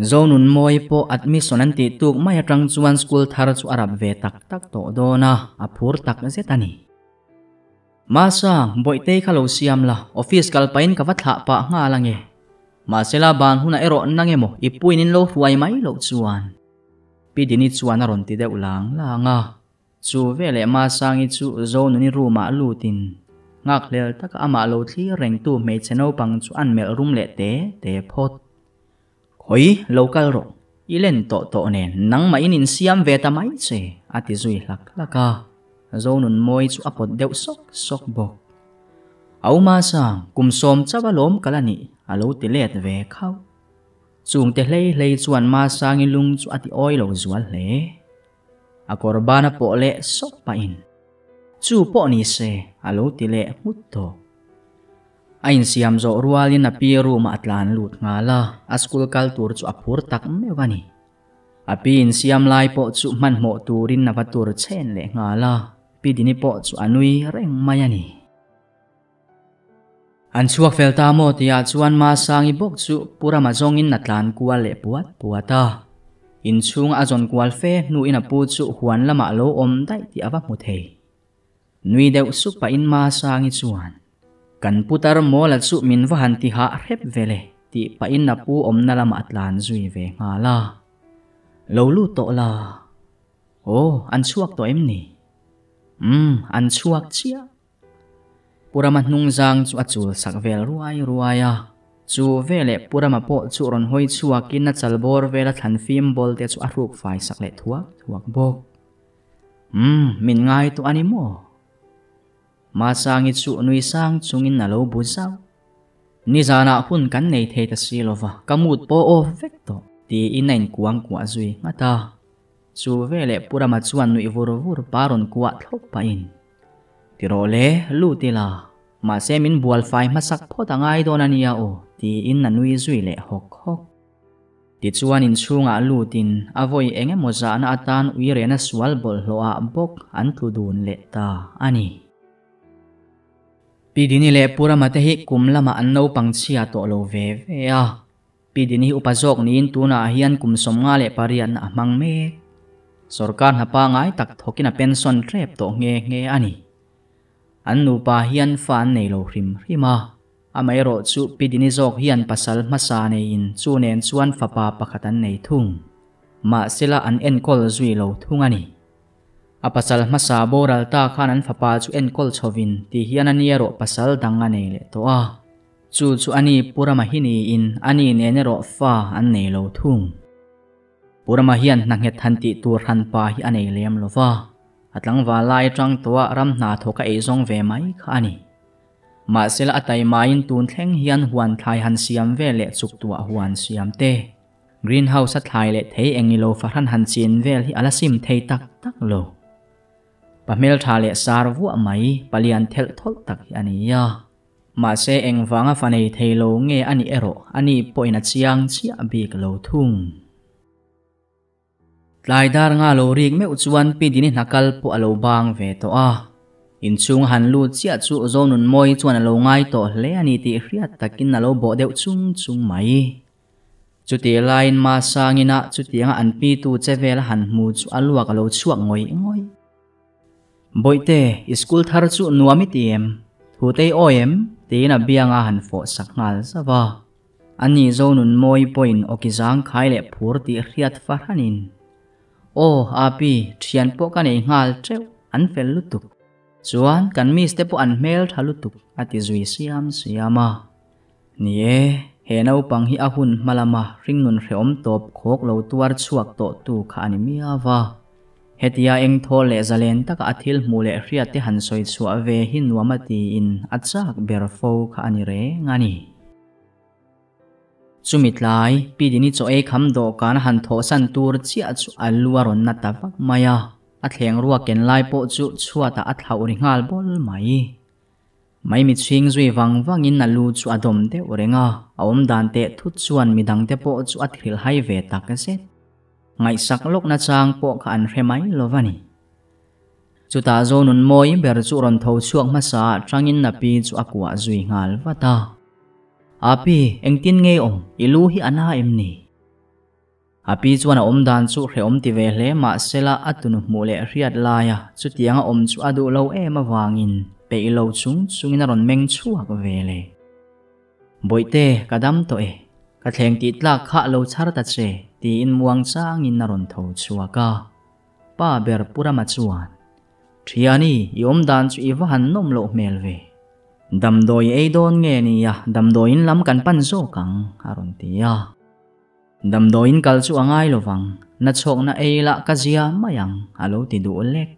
Zonunmawi pawh admission an tih tuk mai atang chuan school thar chu a rap ve tak tak tawh dawn a, a phur tak zet a ni. Masa, Bawihtei kha lo siam la, office kal pahin ka va thlah pah nghal ange. Mahsela ban hunah erawh nang emaw i puin in lo hruai mai loh chuan. Pi Dini chuan a rawn ti deuh lang lang a. Chu veleh Masangi chu Zonuni room ah lutin nghakhlel taka amah lo thlir rengtu hmeichhe naupang chu an melh rum leh te te phawt. Khawi, lo kal rawh, i len tawh tawh nen nangmah in insiam ve ta mai che, a ti zui hlak hlak a. Zonunmawi chu a pawt deuh sawk sawk bawk. Au Masang, kum sawm chauh alawm kal a nih, a lo ti let ve khauh. Chungte hlei hlei chuan Masangi lung chu a ti awi lo zual hle. A kawr ban a pawh leh sawk pahin, Chu pawh ni se, a lo ti leh nghut tawh. A insiam zawh rualin a pi room ah a tlan lut nghal a, a school kal tur chu a phur tak meuh a ni. A pi insiam lai pawh chu hmanhmawh turin a va tur chhen leh nghal a, Pi Dini pawh chu a nui reng mai a ni. An chhuak fel ta maw tihah chuan Masangi bawk chu Pu Rama zawngin a tlan kual leh puat puat a. Inchhunga a zawn kual fe hnuin a pu chu huan lamah lo awm daih tih a va hmu thei. Nui deuh sup pahin Masangi chuan, Kan putar mawla chu min va han ti hah hrep vele tih pahin a pu awmna lamah a tlan zui ve nghal a. Lo lut tawh la. Aw, an chhuak tawh em ni? Umm, an chhuak chiah. Pu Rama hnungzang chu a chul sak vel ruai ruai a. Chu veleh Pu Rama pawh chu rawn hawi chhuakin a chal bawr vela thlan fim bawl te chu a hruk fai sak leh thuak thuak bawk. Umm, min ngai tawh a ni maw? Masangi chu nui sang chungin a lo bu zauh. Nizanah hun kan nei thei ta si lova, ka mood pawh off vek tawh, tiin a inkuang kuah zui nghat a. Chu veleh Pu Rama chuan nuih vur vur pa rawn kuah thlawp pahin, Ti rawh le, lut ila, mahse min bual fai hmasak phawt a ngai dawn a nia aw, tiin a nui zui leh hawk hawk. Tichuan inchhungah lutin a vawi eng emaw zahna atan uirena sual bawlhhlawhah bawk an tlu dun leh ta a ni. Pi Dini leh Pu Rama te hi kum lamah an naupang chhia tawh lo ve ve a. Pi Dini hi upa zawk niin tunah hian kum 58 na a hmang mek. Sorkar hna pangai tak thawkin a pension tep tawh nghe nghe a ni. An nupa hian fa an nei lo hrim hrim a. Amaherawh chu Pi Dini zawk hian pasal hmasa neiin chu nen chuan fapa pakhat an nei thung. Mahsela an enkawl zui lo thung a ni. A pasal hmasa boral ta khan an fapa chu enkawl chhovin ti hian a ni erawh pasal dang a nei leh tawh a. Chu chu a ni Pu Rama hi niin a ni nen erawh fa an nei lo thung. Pu Rama hian hna nghet han tih tur hran pa hi a nei lem lo va, a tlangval lai atang tawha ram hna thawk a eizawng ve mai kha a ni. Mahsela a taimaiin tun thleng hian huan thlai han siam vel leh chuk tuah huan siam te, greenhouse a thlai leh thei eng ilo fahran han chin vel hi a la sim thei tak tak lo. Pa hmeltha leh sar vuah mai, palian thelh thawlh tak hi a ni a. Mahse engvanga fa nei thei lo nge a nih erawh a ni pawhin a chiang chiah bik lo thung. Tlai dar nga lo rik meuh chuan Pi Dini hna kal pawh a lo bang ve tawh a. Inchhung a han lut chiah chu Zonunmawii chuan a lo ngai tawh hle a ni tih hriat takin a lo bawh deuh chung chung mai. Chutih laiin Masangina chutianga an pitu che vel a han hmu chu a luak a lo chhuak ngawih ngawih. Bawihte, i school thar chu nuam i ti em? Thutei awi em? tiin a bianga han fawh sak nghal zauh a. A ni Zonunmawii pawhin awki zangkhai leh phur tih hriat fahranin, Aw, Api, thian pawh ka nei nghal teuh, an fel lutuk. Chuan, kan miss te pawh an hmel tha lutuk, a ti zui siam siam a. Ni e, he naupang hi a hun hma lama hringnun hrehawm tawp khawk lo tuar chhuak tawh tu kha a ni miau a. Hetia engthawl leh zalen taka a thil hmuh leh hriat te han sawi chhuah ve hi nuam a tiin a chak ber fo kha a ni reng a ni. Chumi tlai, Pi Dini chaw ei kham dawhkan a han thawhsan tur chiah chu a lu a rawn na ta vak mai a, a thleng ruak ken lai pawh chu chhuatah a thlauh ri nghal bawl mai. Maimi chhing zui vang vangin a lu chu a dawm deuh reng a, a awm dan teh thut chuan midangte pawh chu a thrilhai ve tak zet. Ngaihsak lawk nachang pawh kha an hre mai lo va ni. Chutah Zonunmawi ber chu rawn tho chhuak hmasa ah tangin a pi chu a kuah zui nghal vat a. Api, engtin nge awm? I lu hi a na em ni? A pi chuan a awm dan chu hrehawm ti ve hle mahsela a tunu hmuh leh hriat laia chutiang a awm chu a duh lo em avangin peih lo chung chungin a rawn meng chhuak ve le. Bawihte, ka dam tawh e. Ka thleng tih tlak kha lo chhar ta che, tiin muang changin a rawn tho chhuak a. Pa ber Pu Rama chuan, Thiani, i awm dan chu i va han nawm loh hmel ve. Damdawi ei dawn nge nia, damdawiin lam kan pan zawk ang, a rawn ti a. Damdawiin kal chu a ngai lovang, na chhawkna ei lah ka zia mai ang, a lo ti duh lek.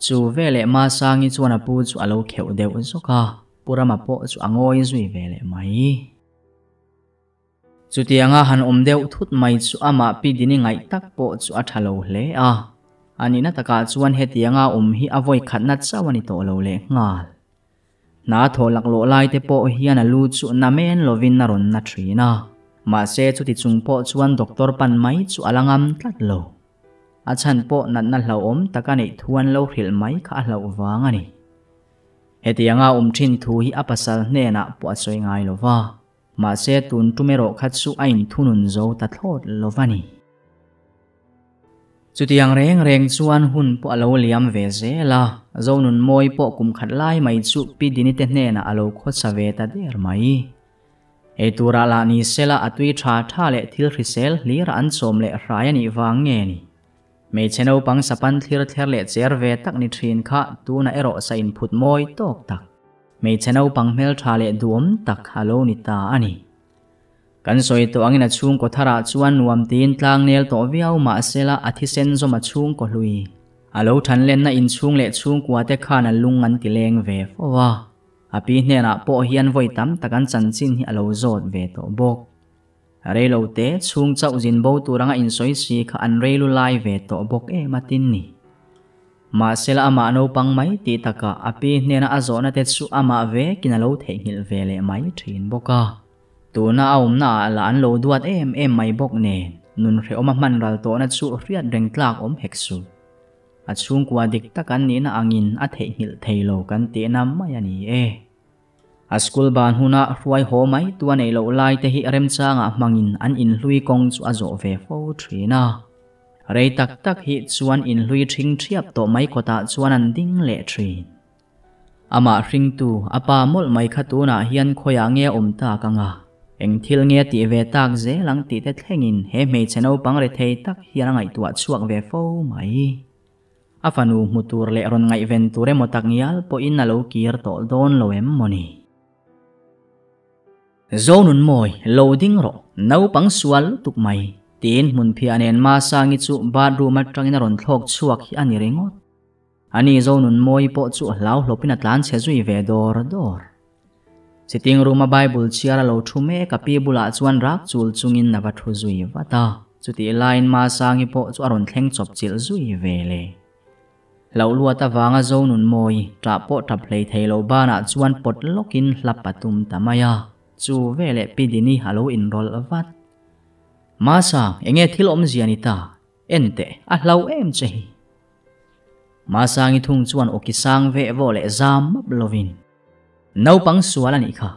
Chu veleh Masangi chuan a pu chu a lo kheuh deuh zawk a, Pu Rama pawh chu a ngawi zui ve leh mai. Chutianga han awm deuh thut mai chu amah Pi Dini ngaih tak pawh chu a tha lo hle a, a nihna takah chuan hetianga awm hi a vawi khatna chauh a ni tawh lo lehnghal. Hna thaw laklawh lai te pawh hian a lu chu na men lovin a rawn na thin a, mahse chuti chung pawh chuan doctor pan mai chu a la ngam tlat lo. A chhan pawh natna hlauhawm taka neih thu an lo hrilh mai kha a hlauh vang a ni. Hetianga awm thin thu hi a pasal hnenah pawh a sawi ngai lo va, mahse tun tum erawh kha chu a inthunun zo ta thlawt lo va ni. Chutiang reng reng chuan hun pawh a lo liam ve zel a, Zonunmawi pawh kum khat lai mai chu Pi Dini te hnenah a lo khawsa ve ta der mai. Ei turah lah ni sela a tui tha tha leh thil hrisel hlira an chawm leh hrai a nih vang nge ni? Hmeichhe naupang sapan thlir thler leh cher ve tak ni thin kha tunah erawh sa inphut mawi tawk tak, hmeichhe naupang hmeltha leh duhawm tak a lo ni ta a ni. Kan sawi tawh angin a chhungkaw tharah chuan nuam tiin tlang nel tawh viau mahsela a thisen zawm a chhungkaw hlui. A lo than lenna inchhung leh chhungkua te khan a lung an ti leng ve fo a. A pi hnenah pawh hian vawi tam tak an chanchin hi a lo zawt ve tawh bawk. Reilo te chhung chauh zin bo tur anga insawi si kha an reilu lai ve tawh bawk em a tin ni. Mahsela amah naupang mai tih takah a pi hnena a zawhna te chu amah vekin a lo theihnghilh ve leh mai thin bawk a. Tuna a awmna ah lah an lo duat em em mai bawk nen nun hrehawm a hman ral tawhna chu hriat reng tlak awm hek suh. A chhungkua dik tak an nihna angin a theihnghilh thei lo kan tihna mai a ni e. A school ban huna hruai haw mai tu a neih loh lai te hi remchangah hmangin an inhlui kawng chu a zawh ve fo thin a. Rei tak tak hi chuan inhlui ṭhing ṭhiap tawh mai kawtah chuan an ding leh ṭhin. Amah hringtu, a pa mawlh mai kha tunah hian khawiah nge a awm tak ang a, eng thil nge a tih ve tak zel ang tih te thlengin he hmeichhe naupang rethei tak hian a ngaihtuah chhuak ve fo mai. A fanu hmu tur leh rawn ngaihven tur emaw tak ngial pawhin a lo kir tawh dawn lo em maw ni? Zonunmawi, lo ding rawh, naupang sual lutuk mai, tiin hmunphiah nen Masangi chu bathroom atangin a rawn thlawk chhuak hi a ni ringawt. Ani Zonunmawi pawh chu hlau hlawpin a tlan chhe zui ve dawr dawr. Sitting room a Bible chhiar a lo thu mek a pi bulah chuan rak chul chungin a va thu zui vat a, chutih laiin Masangi pawh chu a rawn thleng chawp chilh zui ve le. Hlauh luat avanga Zonunmawi ṭah pawh ṭap hlei thei lo banah chuan pawt lawkin hlap a tum ta mai a, chu veleh Pi Dini a lo inrawlh vat. Masang, enge thil awmzia ni ta? Enteh, a hlau em che hi. Masangi thung chuan awki sang veh vawh leh zam map lovin, Naupang sual a nih kha.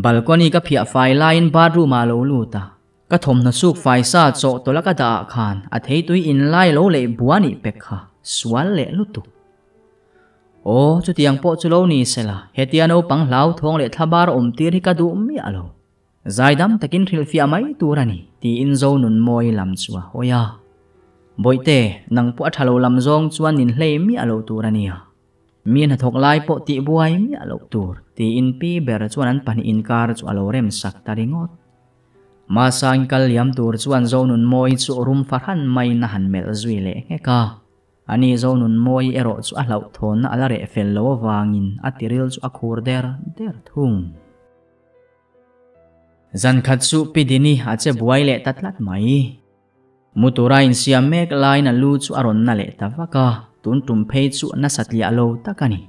Balcony ka phiah fai laiin bathroom ah lo lut a, ka thawmhnaw suk fai sa chawh tawlh a ka dah ah khan a theitui in lai lo leh bua nih pek kha sual leh lutuk. Aw, chutiang pawh chu lo ni sela, hetia naupang hlauthawng leh thlabar awm tir hi ka duh miah lo. Zaidam takin hrilhfiah mai tur a ni, tiin Zonunmawi lam chu a hawi a. Bawihte, nang pawh a tha lo lam zawng chuan nin hlei miah lo tur a nia. Mi hnathawk lai pawh tih buai miah loh tur, tiin pi ber chuan an pahnih inkar chu a lo rem sak ta ringawt. Mahsangin kal liam tur chuan Zonunmawi chu rum fahran maiin a han melh zui leh nghek a. Ani Zonunmawi erawh chu a hlauhthawnna a la reh fel lo avangin a tiril chu a khur der der thung. Zan khat chu Pi Dini a che buai leh ta tlat mai. Mu tura insiam mek laiin a lu chu a rawn na leh ta vak a, tun tum phei chu nasa tliah lo tak a ni.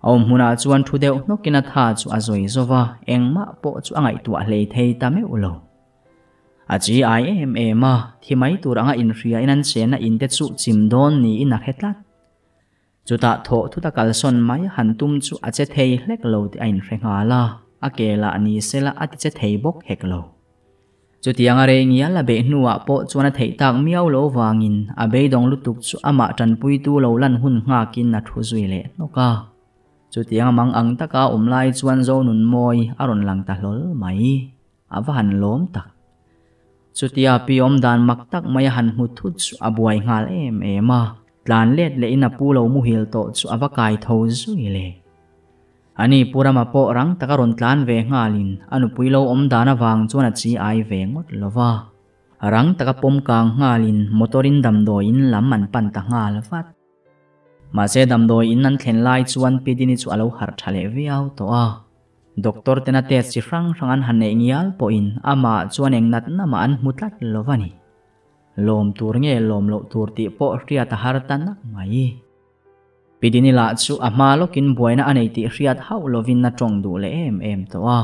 A awm hmunah chuan thu deuh hnawkin a tha chu a zawi zo va, engmah pawh chu a ngaihtuah hlei thei ta meuh lo. A chi ai em em a, thi mai tur anga inhriain an chenna in te chu chim dawn niin a hre tlat. Chutah thawh thut a kalsawn mai han tum chu a che thei hlek lo tih a inhre nghal a, a ke lah ni sela a ti che thei bawk hek lo. Chutiang a rei ngial a beih hnuah pawh chuan a theih tak miau lo vangin a beidawng lutuk chu amah tanpuitu lo lan hun nghakin a thu zui leh hnawk a. Chutiang a mang ang taka a awm lai chuan Zonunmawi a rawn lang ta hlawl mai. A va han lawm tak. Chutia pi awmdan mak tak mai a han hmu thut chu a buai nghal em em a, tlan let lehin a pu lo muhil tawh chu a va kai tho zui le. Ani Pu Rama pawh rang taka rawn tlan ve nghalin a nupui lo awmdan avang chuan a chi ai ve ngawt lo va. Rang taka pawm kang nghalin motor-in damdawiin lam an pan ta nghal vat. Mahse damdawi in an thlen lai chuan Pi Dini chu a lo harh tha leh viau tawh a. Doctor tena test chi hrang hrang an han neih ngial pawhin amah chuan eng natna mah an hmu tlat lo va ni. Lawm tur nge lawm loh tur tih pawh hriat a har ta nak mai. Pi Dini lah chu a hma lawkin buaina a nei tih hriat hauh lovin a tawng duh leh em em tawh a.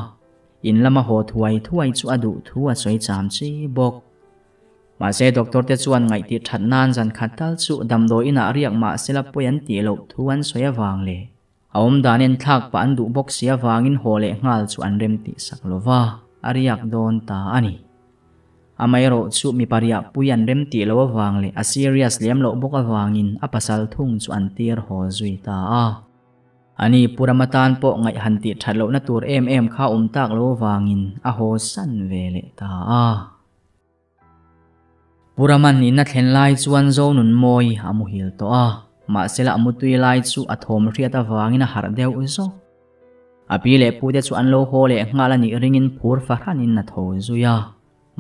In lama haw thuai thuai chu a duh thu a sawi cham chi bawk. Mahse doctor te chuan ngaihtih that nan zan khat tal chu damdawi inah riak mahsela pawi an tih loh thu an sawi avang leh a awm dan en thlak pah an duh bawk si avangin haw leh nghal chu an rem tih sak lova a riak dawn ta a ni. Amaherawh chu mipa riah pui an rem tih loh avang leh a serious lem loh bawk avangin a pasal thung chu an tir haw zui ta a. Ani Pu Rama tan pawh ngaih han tih that lohna tur em em kha awm tak lo avangin a haw san ve leh ta a. Pu Raman in a thlen lai chuan Zonunmawii a muhil tawh a, mahsela a mutui lai chu a thawm hriat avangin a harh deuh zawk. A pi leh pute chu an lo haw leh nghal a nih ringin phur fahranin a tho zui a,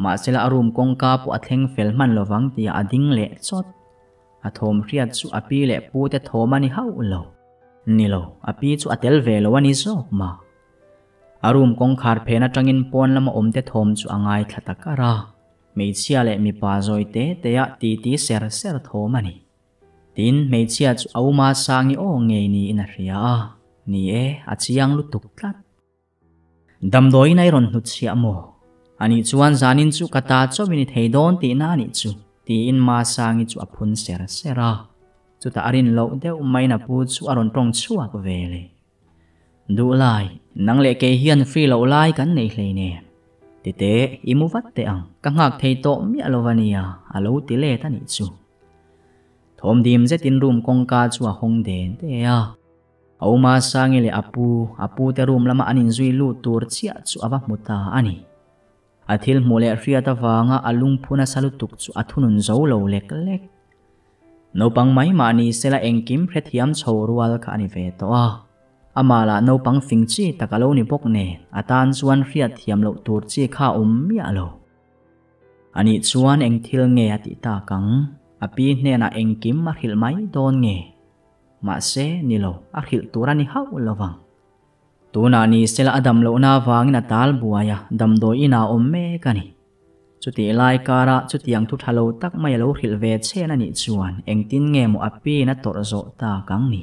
mahsela a room kawngka pawh a thleng fel hman lovang tih a ding leh chawt. A thawm hriat chu a pi leh pute thawm a ni hauh lo. Ni lo, a pi chu a tel ve lo a ni zawk mah. A room kawngkhar phen atangin pawn lama awmte thawm chu a ngaithla ta kar a. Hmeichhia leh mipa zawi te tea titi ser ser thawm a ni. Tin, hmeichhia chu a uma sangi aw ngei niin a hria a, ni e, a chiang lutuk tlat. Damdawiin a i rawn hnutchhiah maw? Anih chuan zanin chu ka ta chauhin i thei dawn tihna a nih chu, tiin Masangi chu a phun ser ser a. Chutah a rin loh deuh maiin a pu chu a rawn tawng chhuak ve le. Duhlai, nang leh kei hian free loh lai kan nei hleinem. Tite, i mu vat teh ang, ka nghak thei tawh miah lo a nia, a lo ti let a nih chu. Thawmdim zetin room kawngka chu a hawng den te a. A uma Sangi leh a pu, a pute room lama an inzui lut tur chiah chu a va hmu ta a ni. A thil hmuh leh hriat avanga a lungphu nasa lutuk chu a thunun zo lo lek lek. Naupang mai mah ni sela engkim hrethiam chho rual kha a ni ve tawh a. Amah lah naupang fing chi tak a lo ni bawk nen a tan chuan hriat thiam loh tur chi kha a awm miah lo. Anih chuan eng thil nge a tih tak ang? A pi hnenah engkim a hrilh mai dawn nge? Mahse, ni lo, a hrilh tur a ni hauh lo vang. Tunah ni sela a dam lohna avangin a tal buai a, damdawi inah a awm mek a ni. Chutih lai karah chutiang thu tha lo tak mai a lo hrilh ve chhen a nih chuan engtin nge maw a piin a tawrh zawh tak ang ni?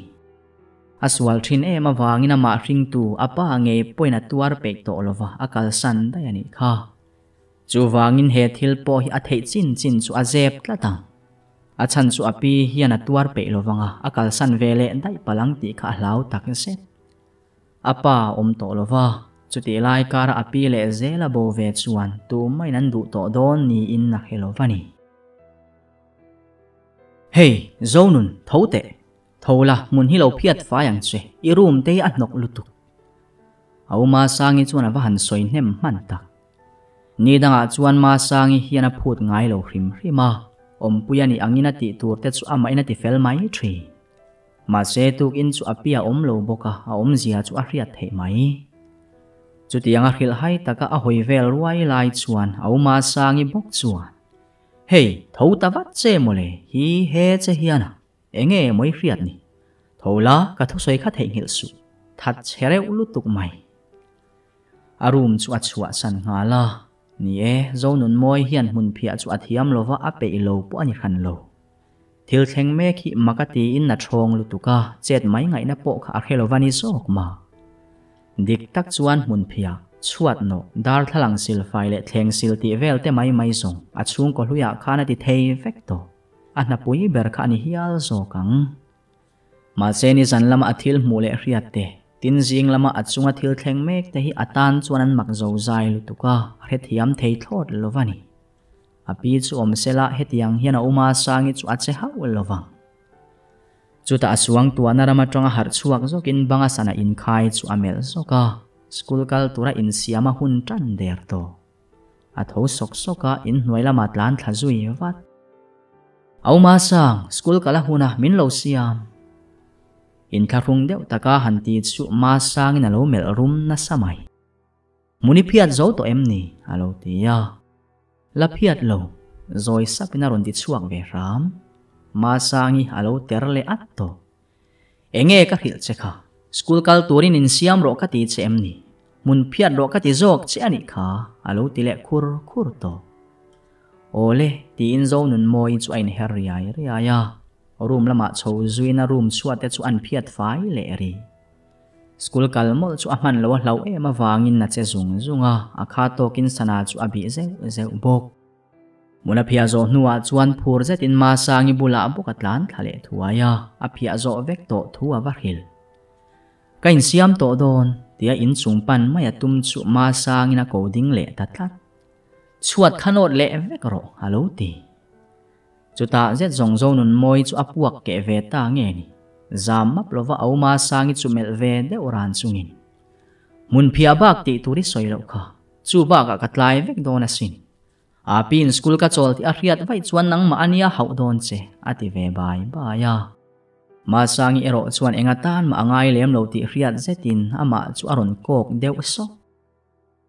A sual thin em avangin amah hringtu a pa ngei pawhin a tuar peih tawh lova a kalsan daih a nih kha. Chuvangin he thil pawh hi a theih chin chin chu a zep tlat ang. A chhan chu a pi hian a tuar peih lovang a, a kalsan ve leh daih palh ang tih kha a hlau tak zet. A pa a awm tawh lova, chutih lai kara a pi leh zel a bo ve chuan tumah in an duh tawh dawn niin a hre lova ni. Hey, Zonun, tho teh. Tho la, hmun hi lo phiat fai ang che, i room te hi a hnawk lutuk. A u Masangi chuan a va han sawi hnem hman tak. Ni dangah chuan Masangi hian a phut ngai lo hrim hrim a, awmpui a nih angin a tih tur te chu amahin a ti fel mai thin. Mahse tukin chu a pi a awm lo bawk a, a awmzia chu a hriat theih mai. Chutiang a hrilh hai taka a hawi vel ruai lai chuan a u Masangi bawk chuan, Hei, tho ta vat che mawle, hi he che hian a. Enge mawi hriat ni? Tho la, ka thusawi kha theihnghilh suh. That chhe reuh lutuk mai. A room chu a chhuahsan nghal a. Ni e, Zonunmawi hian hmunphiah chu a thiam lova a peih lo pawh a ni hran lo. Thil thleng mek hi mak a tiin a thawng lutuk a, chet mai ngaihna pawh kha a hre lova ni zawk mah. Dik tak chuan hmunphiah, chhuat nawh, darthlalang silfai leh thleng sil tih vel te mai mai zawng a chhungkaw hluiah khan a ti thei vek tawh. A hnapui ber kha a ni hial zawk ang. Mahse nizan lama a thil hmuh leh hriat te, tin zing lama a chunga thil thleng mek te hi a tan chuan an mak zo zai lutuk a, a hrethiam thei thlawt lo va ni. A pi chu awm sela hetiang hian a uma Sangi chu a che hauh lo vang. Chutah a suang tuahna ram atanga harh chhuak zawkin banga sana inkhai chu a melh zawk a, school kal tura insiam a hun tan der tawh. A tho sawk sawk a, inhnuai lamah tlan thla zui vat. Auma Sang, school kal a hun a, min lo siam. Inthlahrung deuh taka han ti chu Ma Sangin a lo melh rum nasa mai. Hmun i phiat zo tawh em ni? a lo ti a. La phiat lo, zawi sapin a rawn ti chhuak ve hram. Ma Sangi a lo ter leh at tawh. Enge ka hrilh che kha? School kal turin insiam rawh ka ti che em ni? Hmun phiat rawh ka ti zawk che a nih kha, a lo ti leh khur khur tawh. Awle, tiin Zonunmawii chu a inher riai riai a. Room lamah chho zuina room chhuat te chu an phiat fai leh ri. School kal mawlh chu a hman lo a hlauh em avangin a che zung zung a, a kha tawkin sana chu a bih zeuh zeuh bawk. Hmun a phiah zawh hnuah chuan phur zetin Masangi bulah bawk a tlan thla leh thuai a, a phiah zawh vek tawh thu a va hrilh. Ka insiam tawh dawn, tia inchung pan mai a tum chu Masangin a ko ding leh ta tlat. Chhuat kha nawt leh vek rawh, a lo ti. Chutah zet zawng Zonunmawi chu a puak keh ve ta nge ni? Zam map lova au Masangi chu melh ve deuh ran chungin. Hmun phiah bak tih tur i sawi loh kha, chu bakah ka tlai vek dawn asin. Api'n school ka chawl tih a hriat vaih chuan nangmah a nia hauh dawn che, a ti ve bai bai a. Masangi erawh chuan enga tan mah a ngai lem lo tih hriat zetin amah chu a rawn kawk deuh sawk.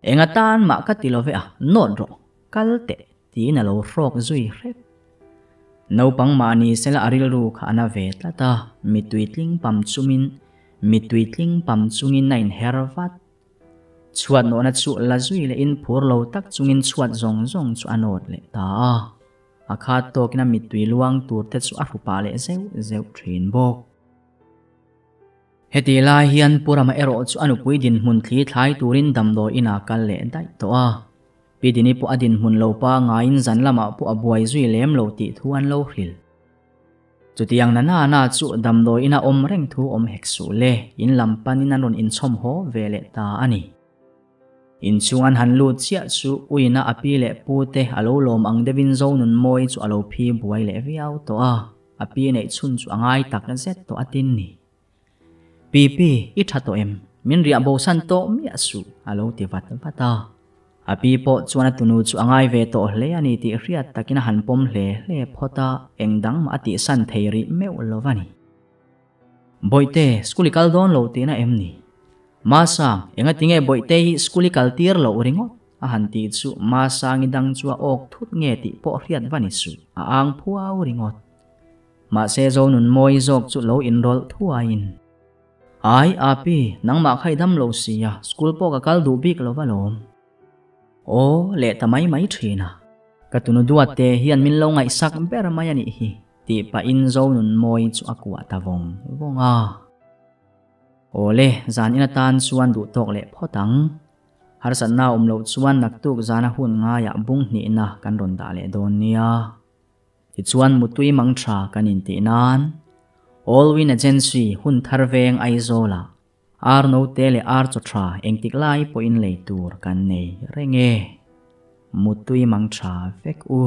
Enga tan mah ka ti lo ve a, nawt rawh, kal teh, tiin a lo hrawk zui hrep. Naupang mahni sela a rilru kha a na ve tlat a, mittui tling pam chumin mittui tling pam chungin a inher vat. Chhuat nawhna chu la zui lehin phur lo tak chungin chhuat zawng zawng chu a nawt leh ta a. A khat tawkin a mittui luang tur te chu a hru pah leh zeuh zeuh thin bawk. Heti lai hian Pu Rama erawh chu a nupui dinhmun thli thlai turin damdawi inah kal leh daih tawh a. Pi Dini pawh a dinhmun lo pangaiin zan lamah pawh a buai zui lem lo tih thu an lo hrilh. Chutiang na na na chu damdawi ina awm reng thu awm hek suh le, in lam panin an rawn inchhawm haw ve leh ta a ni. Inchhung an han lut chiah chu uina a pi leh pu te a lo lawm ang deuhin Zonunmawii chu a lo phi buai leh viau tawh a, a pi neih chhun chu a ngai tak zet tawh a tin ni. Pi pi, i tha tawh em? Min riah bosan tawh miah suh, a lo ti vat vat a. A pi pawh chuan a tunu chu a ngai ve tawh hle a ni tih hriat takin a han pawm hle hle phawt a, eng dang mah a tihsan thei rih meuh lo a ni. Bawihte, school i kal dawn lo tihna em ni? Masang, engatinge Bawihte hi school i kal tir loh ringawt? a han tih chu Masangi dang chu a awk thut nge tih pawh hriat va ni suh, a ang phuau ringawt. Mahse Zonunmawi zawk chu lo inrawlh thuaiin, Ai, Api, nangmah kha i dam lo sia, school pawh ka kal duh bik lo va lawm. Aw, leh ta mai mai thin a. Ka tunu duat te hian min lo ngaihsak ber mai a nih hi, tih pahin Zonunmawi chu a kuah ta vawng vawng a. Aw le, zan in atan chuan duh tawk leh phawt ang. Harsatna awm loh chuan naktuk zana hun ngaiah bung hnihna kan rawn dah leh dawn nia. Tichuan mutui mang tha kan intih nan Allwin Agency hun thar veng Aizawlah ar note leh ar chaw tha engtik lai pawhin lei tur kan nei reng e. Mutui mang tha vek u.